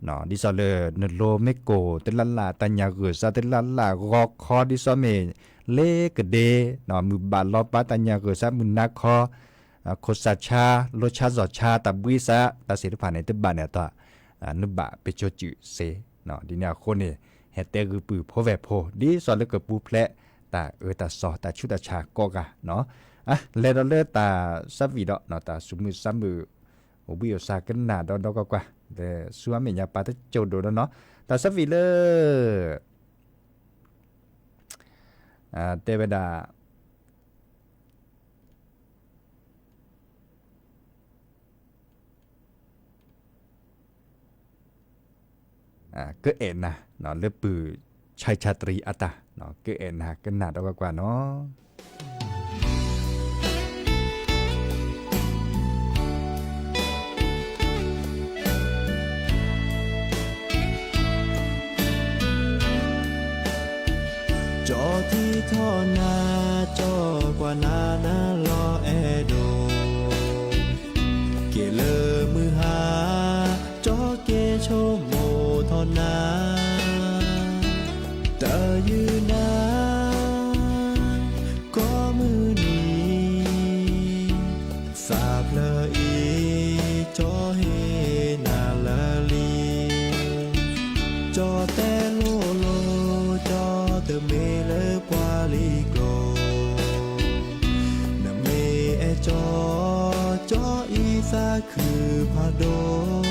ဒ်သိးလၢနလိမ့ၢ်ကိၢ်တလၢ်လၢ် တၢ်ညၣ်ဂိၢ်စးတလၢ်လၢ် ဂီၤခီဒ်သိးမ့ၢ် လ့ကဒ့ မုၢ်ဘၣ်လီၤပာ် တၢ်ညၣ်ဂိၢ်စး မုၢ်နၤခီ ခိၣ်စၢ်ဆါ လိဆါစီၤဆါ တၢ်ဘှံးစး တၢ်သ့ၣ်တဖၣ်န့ၣ် တဘၣ်န့ၣ်အတီၢ် နဘၣ်ပကၠိကၠူၣ်စ့, ဒ်န့ၣ်အဃိန့ၣ် ဟဲတဲဂုာ်ပုၢ်ဖိဝဲၢ်ဖိ ဒ်သိးလၢကပူၤဖျဲး တၢ်အၢတၢ်သီ တၢ်ဆူးတၢ်ဆါကိးဂၤနီၤ, လဲၤဒီးလၢတၢ်ဆၢဝံၤဒီး တၢ်သူၣ်မုာ်သးမုာ် အိၣ်ဘှံးအိၣ်သါကနၣ်ဒီးဒီကကွၢ် လၢဆူအမဲာ်ညါပာ်တကၠိၢ်ဒိၣ်ဒီးနီၤ, တၢ်ဆၢဝံၤလၢ တဲဝဲဒၣ် ကအဲၣ်နၤ လၢပုၢ်ဆါဆါတရံးအတၢ် ကအဲၣ်နၤကနၣ်ဒီးကွၢ်ကွၢ်နီၤ. ကၠီထံထီၣ်နၤ ကၠီကွၢ်နၤနၤလီၤအဲၣ်ဒိး က့ၤလၢမုၢ်ဟါ ကၠီက့ၤဆိကမိၣ်ထီၣ်နၤ တၢ်ယုၢ်နၤ ကိးမုၢ်နံၤ သးဖျၢၣ်အံၤ ကၠီဟ့ၣ်နၤလၢလံ ကၠီတဲလိၤလိၤ ကၠီတမ့ၢ်လၢပှၤလံၤကျိာ် နမ့ၢ်အဲၣ်ကၠီ ကၠီအံၤသးခုဖးဒိၣ်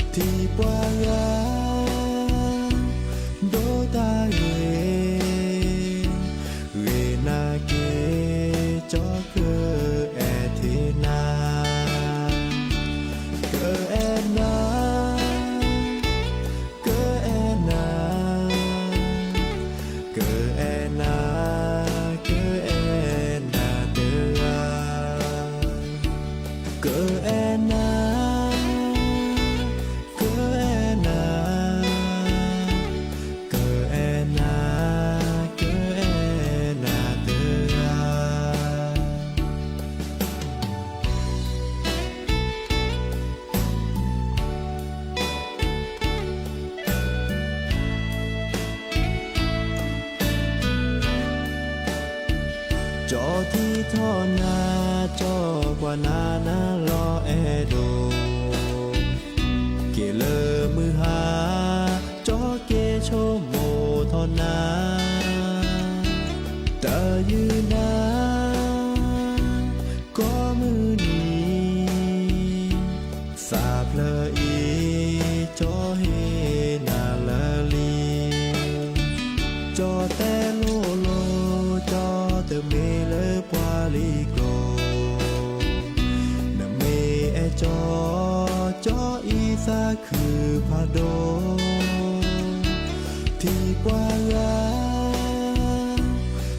ထံၣ်ပှၤဂၤ ဒိတၢ်ဂ့ၤ ဂ့ၤနၤက့ၤ ကၠီကအဲၣ်ထံနၤ ကအဲၣ်နၤ ကအဲၣ်နၤ ကအဲၣ်နၤ ကအဲၣ်နၤတဂၤ ကအဲၣ်နၤ ကအဲၣ်နၤ ကအဲၣ်နၤ ကအဲၣ်နၤတဂၤ ကၠီထံထီၣ်နၤ ကၠီကွၢ်နၤနၤလီၤအဲၣ်ဒိး က့ၤလၢမုၢ်ဟါ ကၠီက့ၤဆိကမိၣ်ထီၣ်နၤ တၢ်ယုၢ်နၤ ကိးမုၢ်နံၤ သးဖျၢၣ်အံၤ ကၠီဟ့ၣ်နၤလၢလံ ကၠီတဲလိၤလိၤ ကၠီတမ့ၢ်လၢပှၤလံၤကျိာ် နမ့ၢ်အဲၣ်ကၠီ ကၠီအံၤသးခုဖးဒိၣ် ထံၣ်ပှၤဂၤ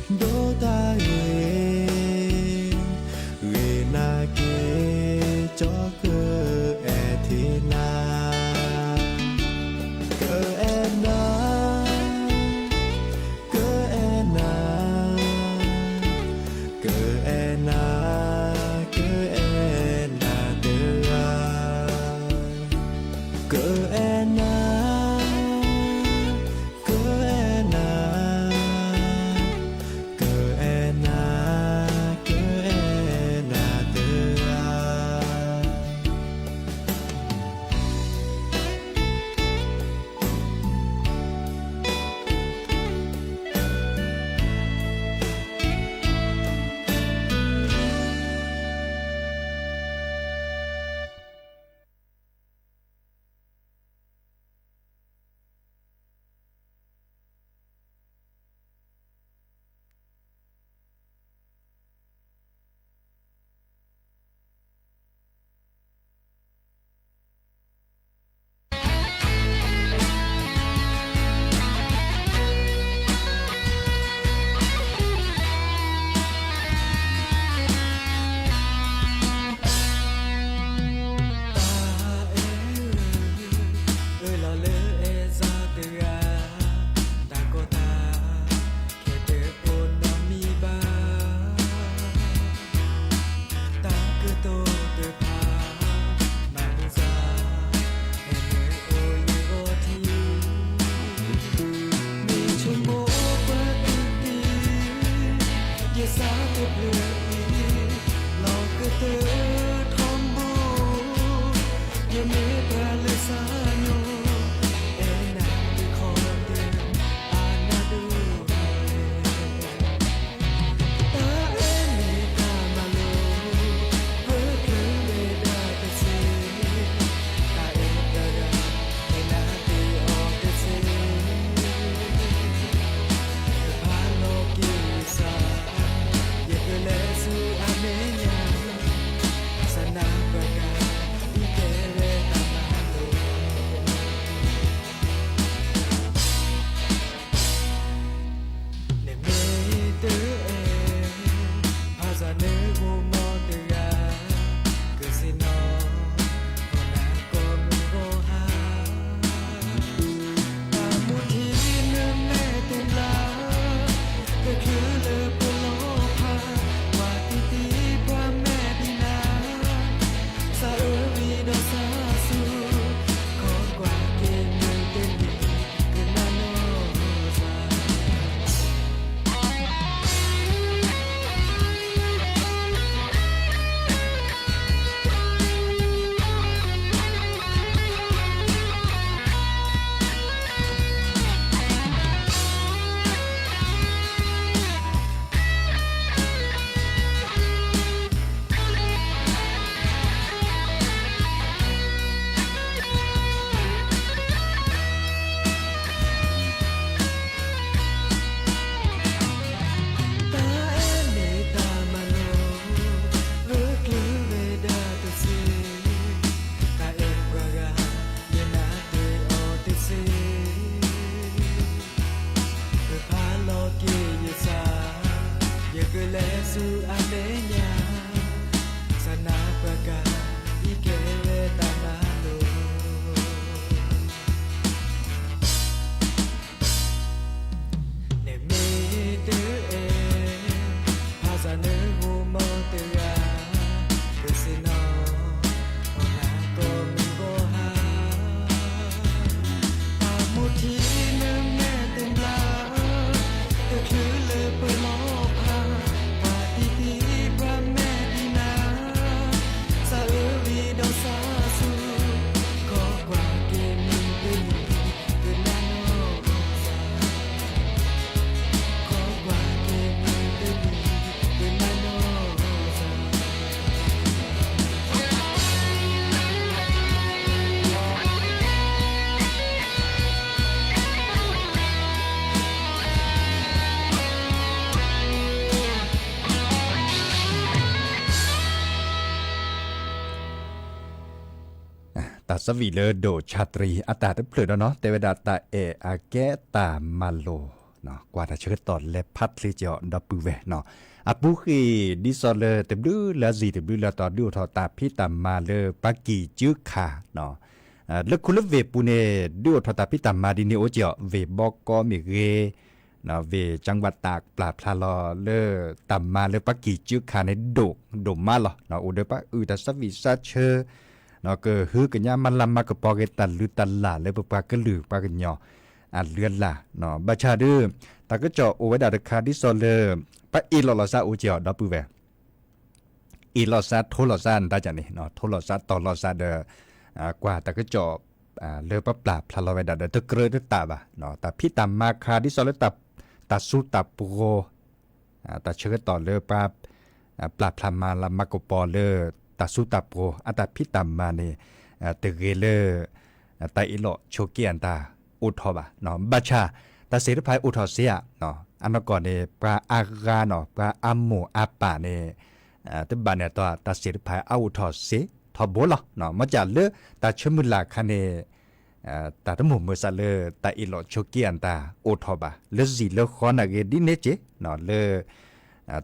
ဒိတၢ်ဂ့ၤ ဂ့ၤနၤက့ၤ ကၠီကအဲၣ်ထံနၤ ကအဲၣ်နၤ ကအဲၣ်နၤ ကအဲၣ်နၤ ကအဲၣ်နၤတဂၤ ကအဲၣ်နၤ ကအဲၣ်နၤ ဆူအမဲာ်ညါ, စနၢ်ပှၤကါ အံၤကဲဝဲတၢ်မၤလိာ် နမ့ၢ်တအဲၣ် ဘၣ်ဆၣ်နဂီၢ်မီၤတဂၤ, ပစ့ၢ်နီၤ အီၣ်နၤကီၢ်မုၢ်ဂီၤဟါ, အမိၢ်ထံနမဲာ်တဘျါ, တချုးလၢပလီၤဖး, ပှၤတံတံပှၤမဲာ်ဒံနၤ, စးအၢဝံၤဒီးစးဆူ, ခီကွၢ်က့ၤမုၢ်တနံၤ တၢ်သးဝံၣ်လၢဒိၣ်ဆၣ်တရံး အတၢ်တဖျၢၣ်ဒီးနီၤ တဲဝဲဒၣ်တၢ်အဲၣ်အကဲတၢ်မၤလိာ်, ကွၢ်တၢ်ဆၢကတီၢ်လဲၤဖးချ့က့ၤအီၤဒီပုၢ်ဝဲၢ်နီၤ, အပူၤဃ့ၢ်ဒ်သိးလၢတဘျုးလၢအစံၣ်တဘျုးလၢအတီၤ ဒုးအိၣ်ထီၣ်တၢ်ဖံးတၢ်မၤလၢပှၤကံၢ်ကၠူခါနီၤ, လၢခူလၢဝ့ၢ်ပူၤန့ၣ် ဒုးအိၣ်ထီၣ်တၢ်ဖံးတၢ်မၤဒ်န့ၣ်အိၣ်က့ၤအီၤ ဝ့ၢ်ဘီကီမ့ၢ်ဂ့ၤ ဝ့ၢ်ကၠၣ်ဝးတၢ်ပျၢ်ဖျါလီၤလၢ တၢ်မၤလၢပှၤကံၢ်ကၠူခါန့ၣ် ဒိၣ်ဒိၣ်မးလီၤ. အိၣ်ဒီးပှၤအုၣ်တၢ်သးဝံၣ်သးဆၢ, ကဟုကညးမၤလၤမၤကပီၤက့ၤတၢ်လုၢ်တၢ်လၢ်လၢပပှၤကလုာ်ပှၤကညီ အလုၢ်အလၢ်, ဘၣ်ဆၣ်ဒုး တၢ်ကစီၣ်အိၣ်ဝဲဒၣ်တခါဒ်သိးလၢ ပှၤအ့ၣ်လိာ်လီၤသးအိၣ်က့ၤအီၤဒီပုၢ်ဝဲၢ် အ့ၣ်လိာ်သးထိလိာ်သးနတၢ်ကန့ၣ် ထိလိာ်သးတီၤလိာ်သးဒီး ကွၢ်တၢ်ကစီၣ် လၢပှၤပျၢ်ဖျါလီၤဝဲဒၣ်ဒီးတကြၢးတတၢ်ဘၣ်, တၢ်ဖံးတၢ်မၤခါဒ်သိးလၢ တၢ်စူၤတၢ်ပှီၤ, တၢ်ဆၢကတီၢ်လၢပှၤ ပျၢ်ဖျါမၤလၤမၤကပီၤလၢ တၢ်စူၤတၢ်ပှီၤ အတၢ်ဖံးတၢ်မၤန့ၣ် တဂ့ၤလၢ တၢ်အ့ၣ်လိာ်ဆိးက့အတၢ်အိၣ်ထီၣ်ဘၣ်, ဘၣ်ဆၣ် တၢ်သ့ၣ်တဖၣ်အိၣ်ထီၣ်စ့ဧါ, အနီၢ်ကီၢ်န့ၣ် ပှၤအါဂၤနီၤ ပှၤအမိၢ်အပၢ်န့ၣ် တဘၣ်န့ၣ်အတီၤ တၢ်သ့ၣ်တဖၣ်အအိၣ်ထီၣ်စ့ထီဘိလီၤ. မ့ၢ်ကၢ်လၢတၢ်ဆၢမုၢ်လၢ်အခါန့ၣ် တၢ်တမိၣ်မုာ်သးလၢတၢ်အ့ၣ်လိာ်ဆိးက့အတၢ်အိၣ်ထီၣ်ဘၣ် လၢစံၣ်လၢဃီနာ်ဂ့ၤဒ်န့ၣ်က့ၤ လၢ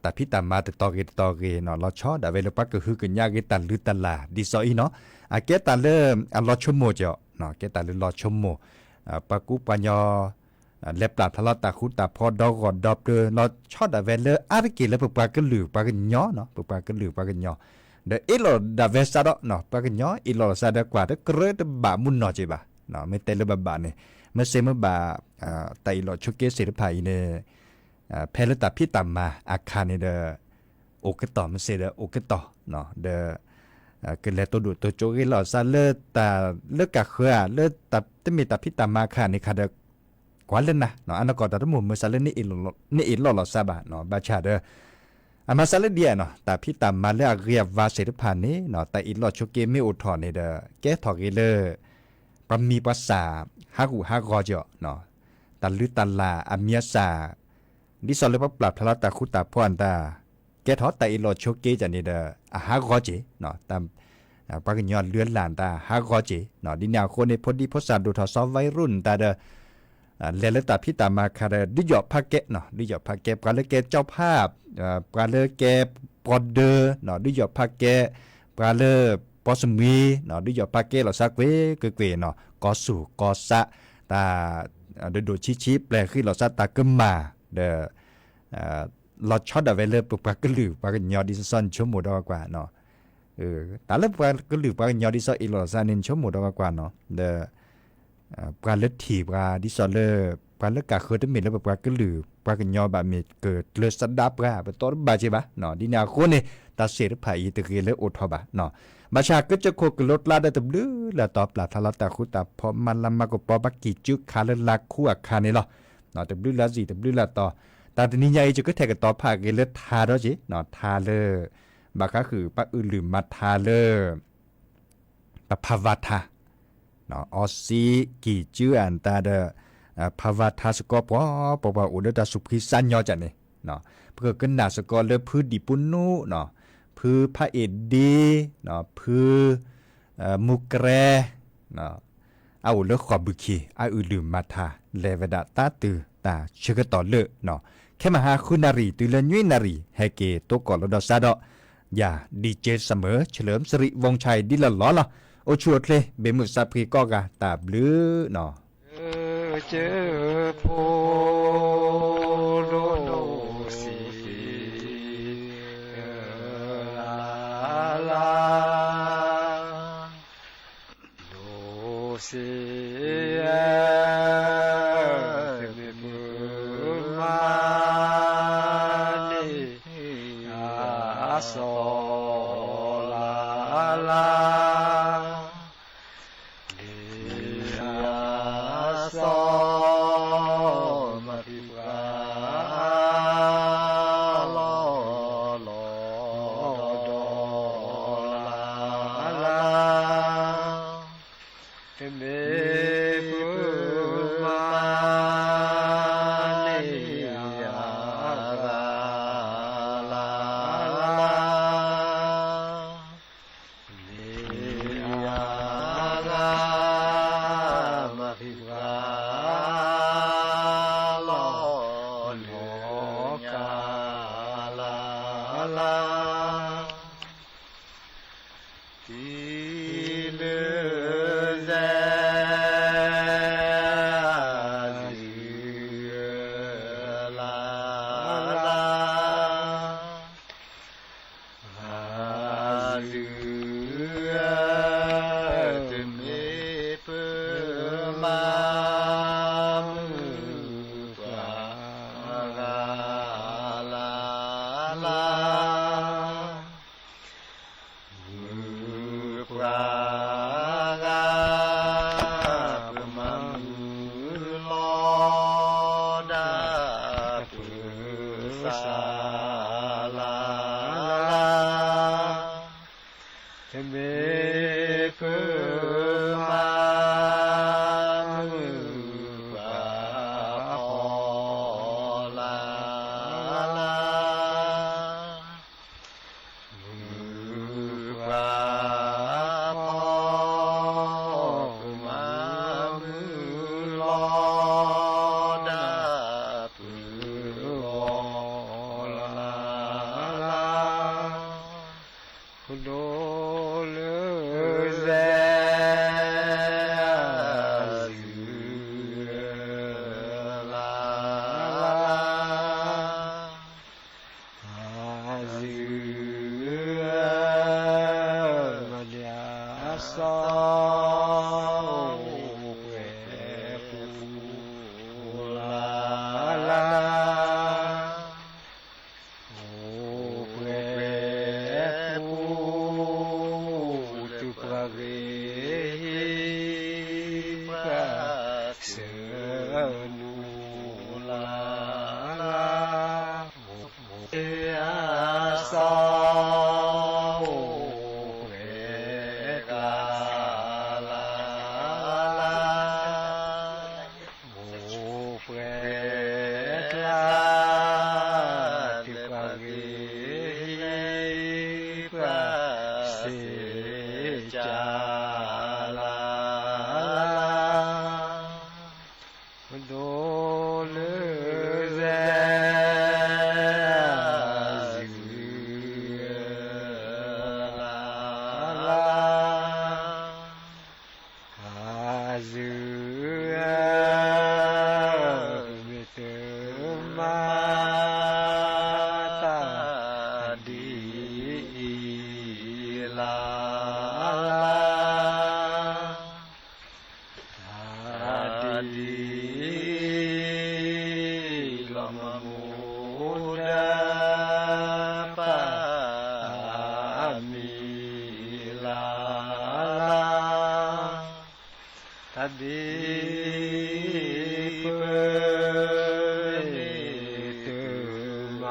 တၢ်ဖံးတၢ်မၤတတီၤဂ့ၤတတီၤဂ့ၤနီၤ လီၤဆီဒၣ်ဝဲလၢပှၤကဟုကညးဂ့ၤတၢ်လုၢ်တၢ်လၢ်ဒ်သိးအံၤနီၤ, အကဲတၢ်လၢအလီၤဆိကမိၣ်က့ၤအီၤ, ကဲတၢ်လၢလီၤဆိကမိၣ်, ပှၤကူပှၤညီ လဲၤပျၢ်ဖျါလီၤတၢ်ဃူတၢ်ဖိးဒီဂီၢ်ဒီပျၢၤ လီၤဆီဒၣ်ဝဲလၢအါတက့ၢ်လၢပပှၤကလုာ်ပှၤကညီနီၤ ပပှၤကလုာ်ပှၤကညီ, ဒီးအ့ၣ်လိာ်ဒၣ်ဝဲစးဒီး ပှၤကညီအ့ၣ်လိာ်လီၤစးဒီးကွၢ်တကြၢးတဘၣ်မုၢ်နီၢ်က့ၤဘၣ်, မ့ၢ်တဲလၢဘၣ်ဘၣ်န့ၣ်, မ့ၢ်စ့မ့ၢ်ဘၣ် တၢ်အ့ၣ်လိာ်ဆိးက့သ့ၣ်တဖၣ်အံၤန့ၣ် ဖဲလၢတၢ်ဖံးတၢ်မၤအခါန့ၣ်ဒီး အိၣ်ကတီၢ်မ့ၢ်စ့ဒီးအိၣ်ကတီၢ်, ဒီး ကလဲၤတိၢ်ဒိၣ်တိၢ်ကၠိဂ့ၤလီၤစးလၢတၢ်လၢကၢ်ဃၢၤဧါ လၢတၢ်တမ့ၢ်တၢ်ဖံးတၢ်မၤအခါန့ၣ်ခါဒီး ကွၢ်လၢနၤ အနီၢ်ကီၢ်တၢ်တမိၣ်မုာ်စးလၢ နအ့ၣ်လိာ်လီၤစးဘၣ်, ဘၣ်ဆၣ်ဒီး အမၤစးလၢဒ်အံၤနီၤ တၢ်ဖံးတၢ်မၤလၢအဂ့ၤအဝါသ့ၣ်တဖၣ်န့ၣ် တၢ်အ့ၣ်လိာ်ဆိးက့မ့ၢ်အိၣ်ထီၣ်န့ၣ်ဒီး ကဲထီၣ်ဂ့ၤလၢ ပှၤမံၤပှၤသၣ် ဟးဂူာ်ဟးဂီၤက့ၤအီၤ, တၢ်လုၢ်တၢ်လၢ်အမံၤအသၣ် ဒ်သိးလၢပှၤပျၢ်ဖျါလီၤတၢ်ဃူတၢ်ဖိးအတၢ် ကဲထီၣ်တၢ်အ့ၣ်လိာ်ဆိးက့န့ၣ်ဒီး အဟးဂီၤက့ၤ, ပှၤကညီအလုၢ်အလၢ်တၢ်ဟးဂီၤက့ၤ, ဒ်န့ၣ်အဃိန့ၣ် ဖိဒံဖိသၣ်ဒိၣ်ထီၣ်စီၤဝဲရူၢ်နတၢ်ဒီး လဲၤလၢတၢ်ဖံးတၢ်မၤခါဒီး ဒုးယီၣ်ဖးကဲ, ဒုးယီၣ်ဖးကဲ ပှၤလၢကဲကၠီဖး, ပှၤလၢကဲပှီဒၢ, ဒုးယီၣ်ဖးကဲ ပှၤလၢပှီၢ်သမှံ, ဒုးယီၣ်ဖးကဲလီၤစးကွ့ၢ်ကွ့ၢ်ကွ့ၢ်နီၤ ကီၢ်သူၣ်ကီၢ်သး တၢ် ဒိၣ်ဒိၣ်ဆံးဆံး ပျဲၢ်ဃံးလီၤစးတၢ်ကမၣ် ဒီး လီၤဆီဒၣ်ဝဲလၢပပှၤကလုာ်ပှၤကညီဒ်သိးနဆိကမိၣ်ဒီးကွၢ်, တၢ်လၢပှၤကလုာ်ပှၤကညီဒ်သိးအ့ၣ်လိာ်သးန့ၣ် နဆိကမိၣ်ဒီးကွၢ်နီၤ ဒီး ပှၤလၢထံၣ်ပှၤဒ်သိးလၢ ပှၤလၢကၢ်ဃၢၤတမ့ၢ်လၢပပှၤကလုာ်ပှၤကညီဘၣ် မ့ၢ်ကကျၢၤသဒါပှၤ ပတီတဘၣ်က့ၤဘၣ်, ဒ်န့ၣ်အဃိန့ၣ် တၢ်သ့ၣ်တဖၣ်အံၤတဂ့ၤလၢအိၣ်ထီၣ်ဘၣ်, ဘၣ်ဆၣ်ကစၢၢ်ခိၣ်ကလိကျါဒီးတဘျုးလၢ်တီၤ ပျၢ်ဖျါလီၤတၢ်ဃူတၢ်ဖိး မၤလၤမၤကပီၤ ပှၤကံၢ်ကၠူခးလၢလါခူအခါန့ၣ်လီၤ. တဘျုးလၢ်စံၣ်တဘျုးလၢ်တီၤ, တၢ်တနံၤညါအံၤ ယကထဲးကတီၤဖးက့ၤလၢထါဒီးက့ၤ, ထါလၢ ဘၣ်ဃးဃုာ်ပှၤအုၣ်လုၢ်မၤထါလၢ ပဖးဝါထါ အီစံကံၢ်ကၠူအတၢ်ဒီး ဖးဝါထါစ့ၢ်ကီး ပှၤပှၤပှၤအိၣ်ဒီးတၢ်သူၣ်ဖှံသးညီကန့ၣ်, ပကကနၣ်စ့ၢ်ကီးလၢဖုဒံၣ်ပူနူ, ဖုဖးအ့ၣ်ဒ့, ဖု မူကရဲ အအိၣ်လၢဃိာ်ဘုၣ်ခံ အအုၣ်လုၢ်မၤထါ လဲၤဝဲဒၣ်တၢ်တုၤတၢ်ဆၢကတီၢ်လၢ ခဲမုၢ်ဟါဃုနၣ်ရံၣ်တုၤလၢနွံနၣ်ရံၣ် ဟဲက့ၤသကိးလီၤဒီးစးဒီး ယၤ DJ Summer ဆၢလၢမစရံး ဝီၣ်ဆၣ် ဒ်လၢလီၤလီၤ. အိၣ်ဆူၣ်အိၣ်ချ့ ဘၣ်မုာ်စးဖှံကိးဂၤ တၢ်ဘျုးနီၤ. ကၠၢဖိဒိၣ်စံး လါလါ ဒိၣ်စံး တမ့ၢ်ပမၤန့ၢ် အစီၤလါလါ န့ၣ်အစီၤ မၤသံပှၤ လီၤလီၤ ဒီးလါလါ တမ့ၢ်ပမၤန့ၢ် အဂၤလါလါ န့ၣ်အဂၤ မၤသံပှၤ လီၤလီၤ ကါလါလါ တုၤလၢ စဲး အစု လါလါ အစု တမ့ၢ်ပ မၤမုာ်ပှၤ ဂၤလါလါ မုာ်ပှၤဂၤ ပမၤမုာ်လီၤဒၣ် ပသးလါလါ တမ့ၢ်ပမၤ မုာ်ပှၤ ဖီလါလါ မုာ်ပှၤဖီ ပမၤမုာ်လီၤဒၣ် ပဂီၢ်လါလါ ပဒိၣ်လၢ စဲး အစု လါလါ အစု မၤန့ၢ်အစီၤ အိၣ်ပှဲၤပူၤ လါလါ အိၣ်ပှဲၤပူၤ တပှၤဂ့ၤ ပှၤစၢနူၤ လါလါ အစီၤ အိၣ်ပှဲၤကျါ လါလါ အိၣ်ပှဲၤကျါ တပှၤဂ့ၤ ပှၤစ့ကၢ လါလါ ပဒိၣ်လၢ စဲး အစု လါလါ အစု မ့ၢ်တမၤ တၢ်ဒ်အံၤ လါလါ တၢ်ဒ်အံၤ လီၤမၢ်မူဒါ ပာ်မံၤ လါလါ တၢ်ဒ်အံၤ ပမ့ၢ်တမၤ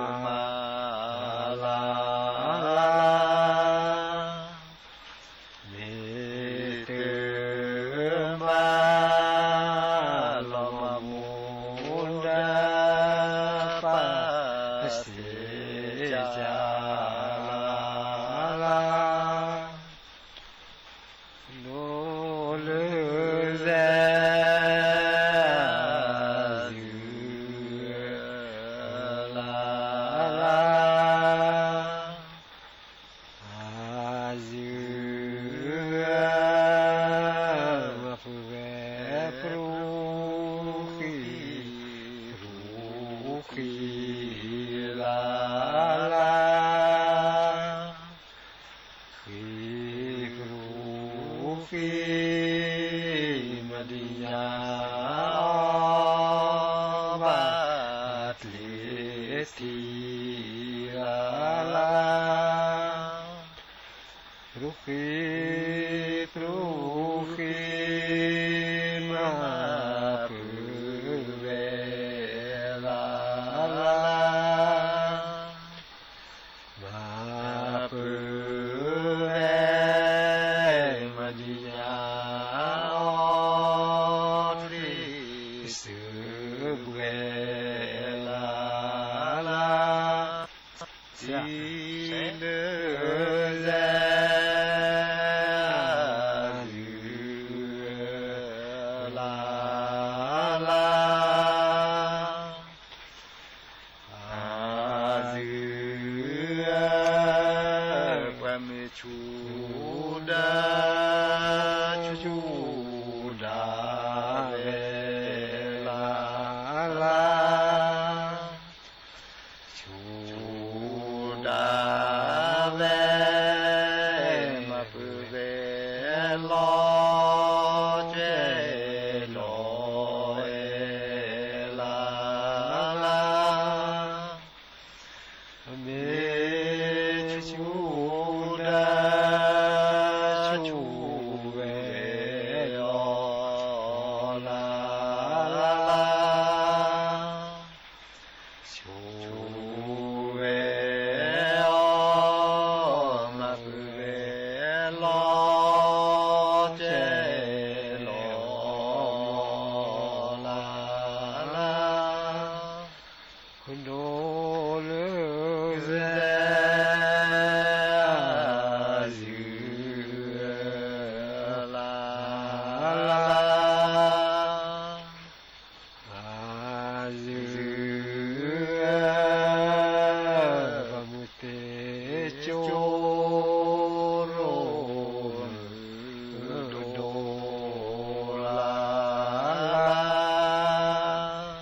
လါလါ မ့ၢ်တမၤ လီၤမၢ်မူဒါ ပာ်စ့ကၢ လါလါ ဒိၣ်လၢ စဲး အစု ပြူဃံ, ပြူဃံလၢ်လၢ်, ဃံပြူဃံ, မဒံညါအီၤ ဘၣ်ကျဲးထံလၢ်လၢ်, ပြူဃံ, ပြူဃံ, မၤပၢၤဝဲလၢ်လၢ်, မၤပၢၤဝဲ မဒံညါအီၤ ထံစုဘှဲလၢ် လၢ်လၢ်, အၢၣ်, ပှၤမ့ၢ်ဆူၣ်ဒၣ်ဆူၣ်ဒၣ်ဝဲလၢ်လၢ်, ဆူၣ်ဒၣ်ဝဲ မၤပၢၤဝဲ လီၤကဲၤလီၤဝဲလၢ်လၢ်, မ့ၢ်ဆူၣ်ဒၣ်ဆူၣ်ဝဲအီၤလၢ်လၢ်, ဆူၣ်ဝဲအီၤ မၤပၢၤဝဲ လီၤကဲၤလီၤ လၢ်လၢ်, ခီဒိၣ်လၢ အၢၣ်, လၢ်လၢ်, အၢၣ်, ပှၤမုၢ်သ့ၣ်ကၠိရိၣ်မုၢ်ဒိၣ် လၢ်လၢ်,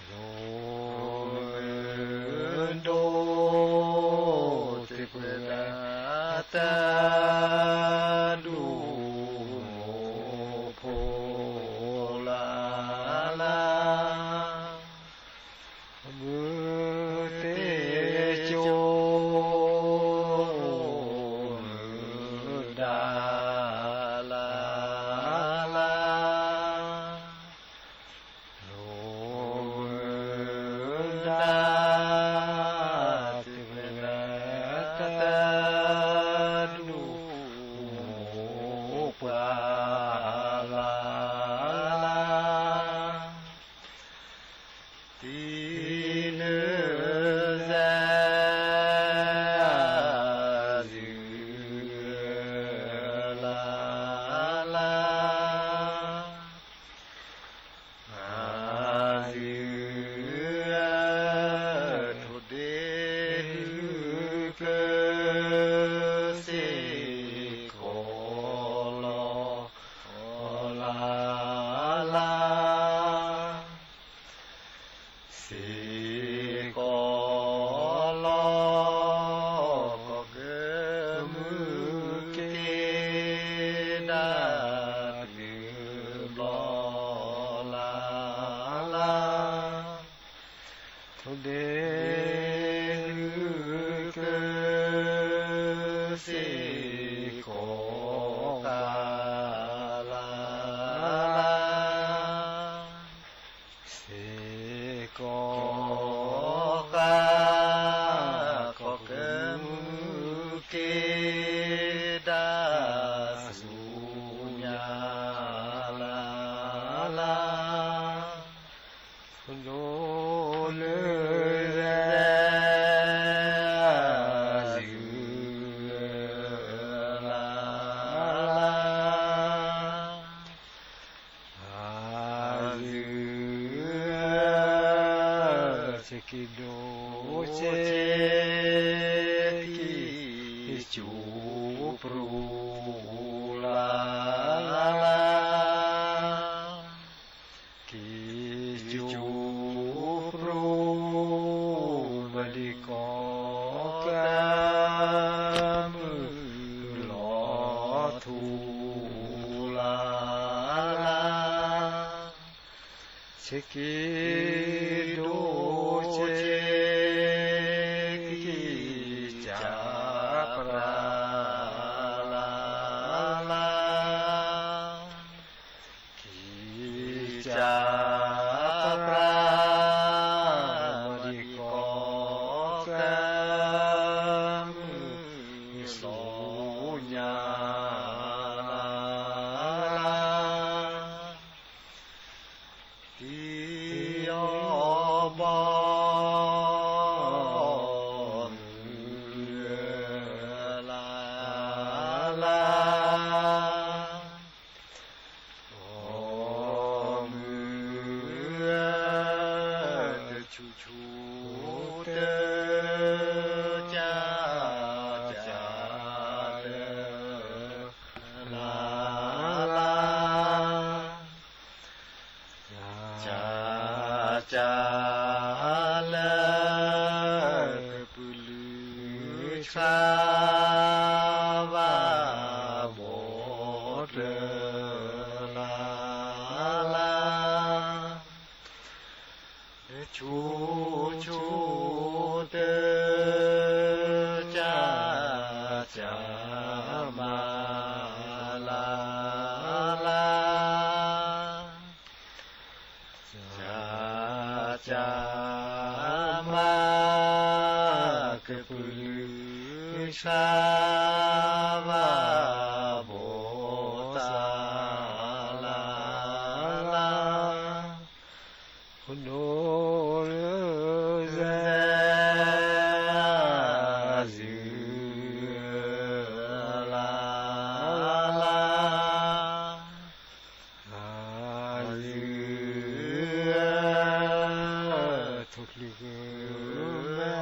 ရိၣ်မုၢ်ဒိၣ် သ့ၣ်ပှဲၤဒၣ် တၢ်ဒူၣ်မိၢ်ဖိ လၢ်လၢ်, မုၢ်သ့ၣ်ကၠိ မုၢ်ဒါ လၢ်လၢ်, ရိၣ်မုၢ်ဒါ သ့ၣ်ပှဲၤဒၣ် တၢ်ဒူၣ်မိၢ်ပှၢ် လၢ်လၢ်, တံၤလၢ စဲး အၢၣ် လၢ်လၢ်, အၢၣ် ထိၣ်ဒ့ဟုက စ့ၢ်ကီးလီၤ လၢ်လၢ်, စ့ၢ်ကီးလီၤ ကီၢ်ကမူၣ်က့ၤ ဒၣ်တဘျီ လၢ်လၢ်, ထိၣ်ဒ့ဟုက စ့ၢ်ကီးဃၣ် လၢ်လၢ်, စ့ၢ်ကီးဃၣ် ကီၢ်ကမူၣ်က့ၤ ဒၣ်ဆူညါ လၢ်လၢ်, ခီဒိၣ်လၢ စဲး လၢ်လၢ်, အၢၣ် ဆ့က့ၤဒိၣ်ဆ့က့ၤ ကၠိပြူ လၢ်လၢ်, ဆဲးက့ၤဒိဆဲးက့ၤ ကစၢ်ပြၢလၢ်လၢ်, ကစၢ်ပြၢ မၤဒံးကီၢ်ကၢ မုၢ်စိညါလၢ်လၢ်, က့ၤအီၣ်ဘီမုၢ်လၢ်လၢ်, ဘီမုၢ်ဧၢ, တဆူၣ်ဆူၣ်တၢ် ကၢ်ကၢ်လၢ်လၢ်, ကၢ်ကၢ်လၢ် ကပုာ်လုၢ်ဆါ ဘၣ်ဘီတၢ်လၢ်လၢ်, ဆူၣ်ဆူၣ်တၢ် ကၢ်ကၢ်မၤလၢ်လၢ်, ကၢ်ကၢ်မၤ ကပုာ်လုၢ်ဆါ ဘၣ်ဘီတၢ်လၢ်လၢ်, ခိၣ်နူာ်လၢ စဲးအစုလၢ်လၢ်, အစုဧၢ, ထိၣ်ချုးကမဲ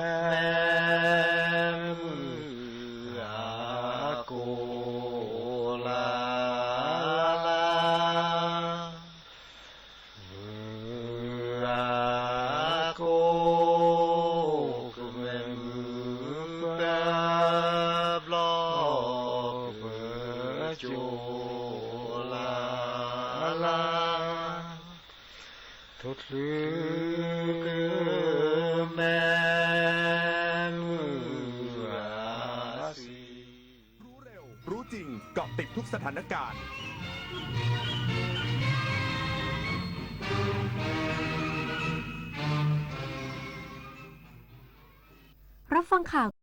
မုၢ်အကိၢ်လၢ်လၢ်, မုၢ်အကိၢ် ကမဲမုၢ်ပှၢ်ဘျီ ပကၠိလၢ်လၢ်, ထိၣ်ချုးကမဲ မုၢ်အစု รู้เร็ว รู้จริง เกาะติดทุกสถานการณ์ รับฟังข่าว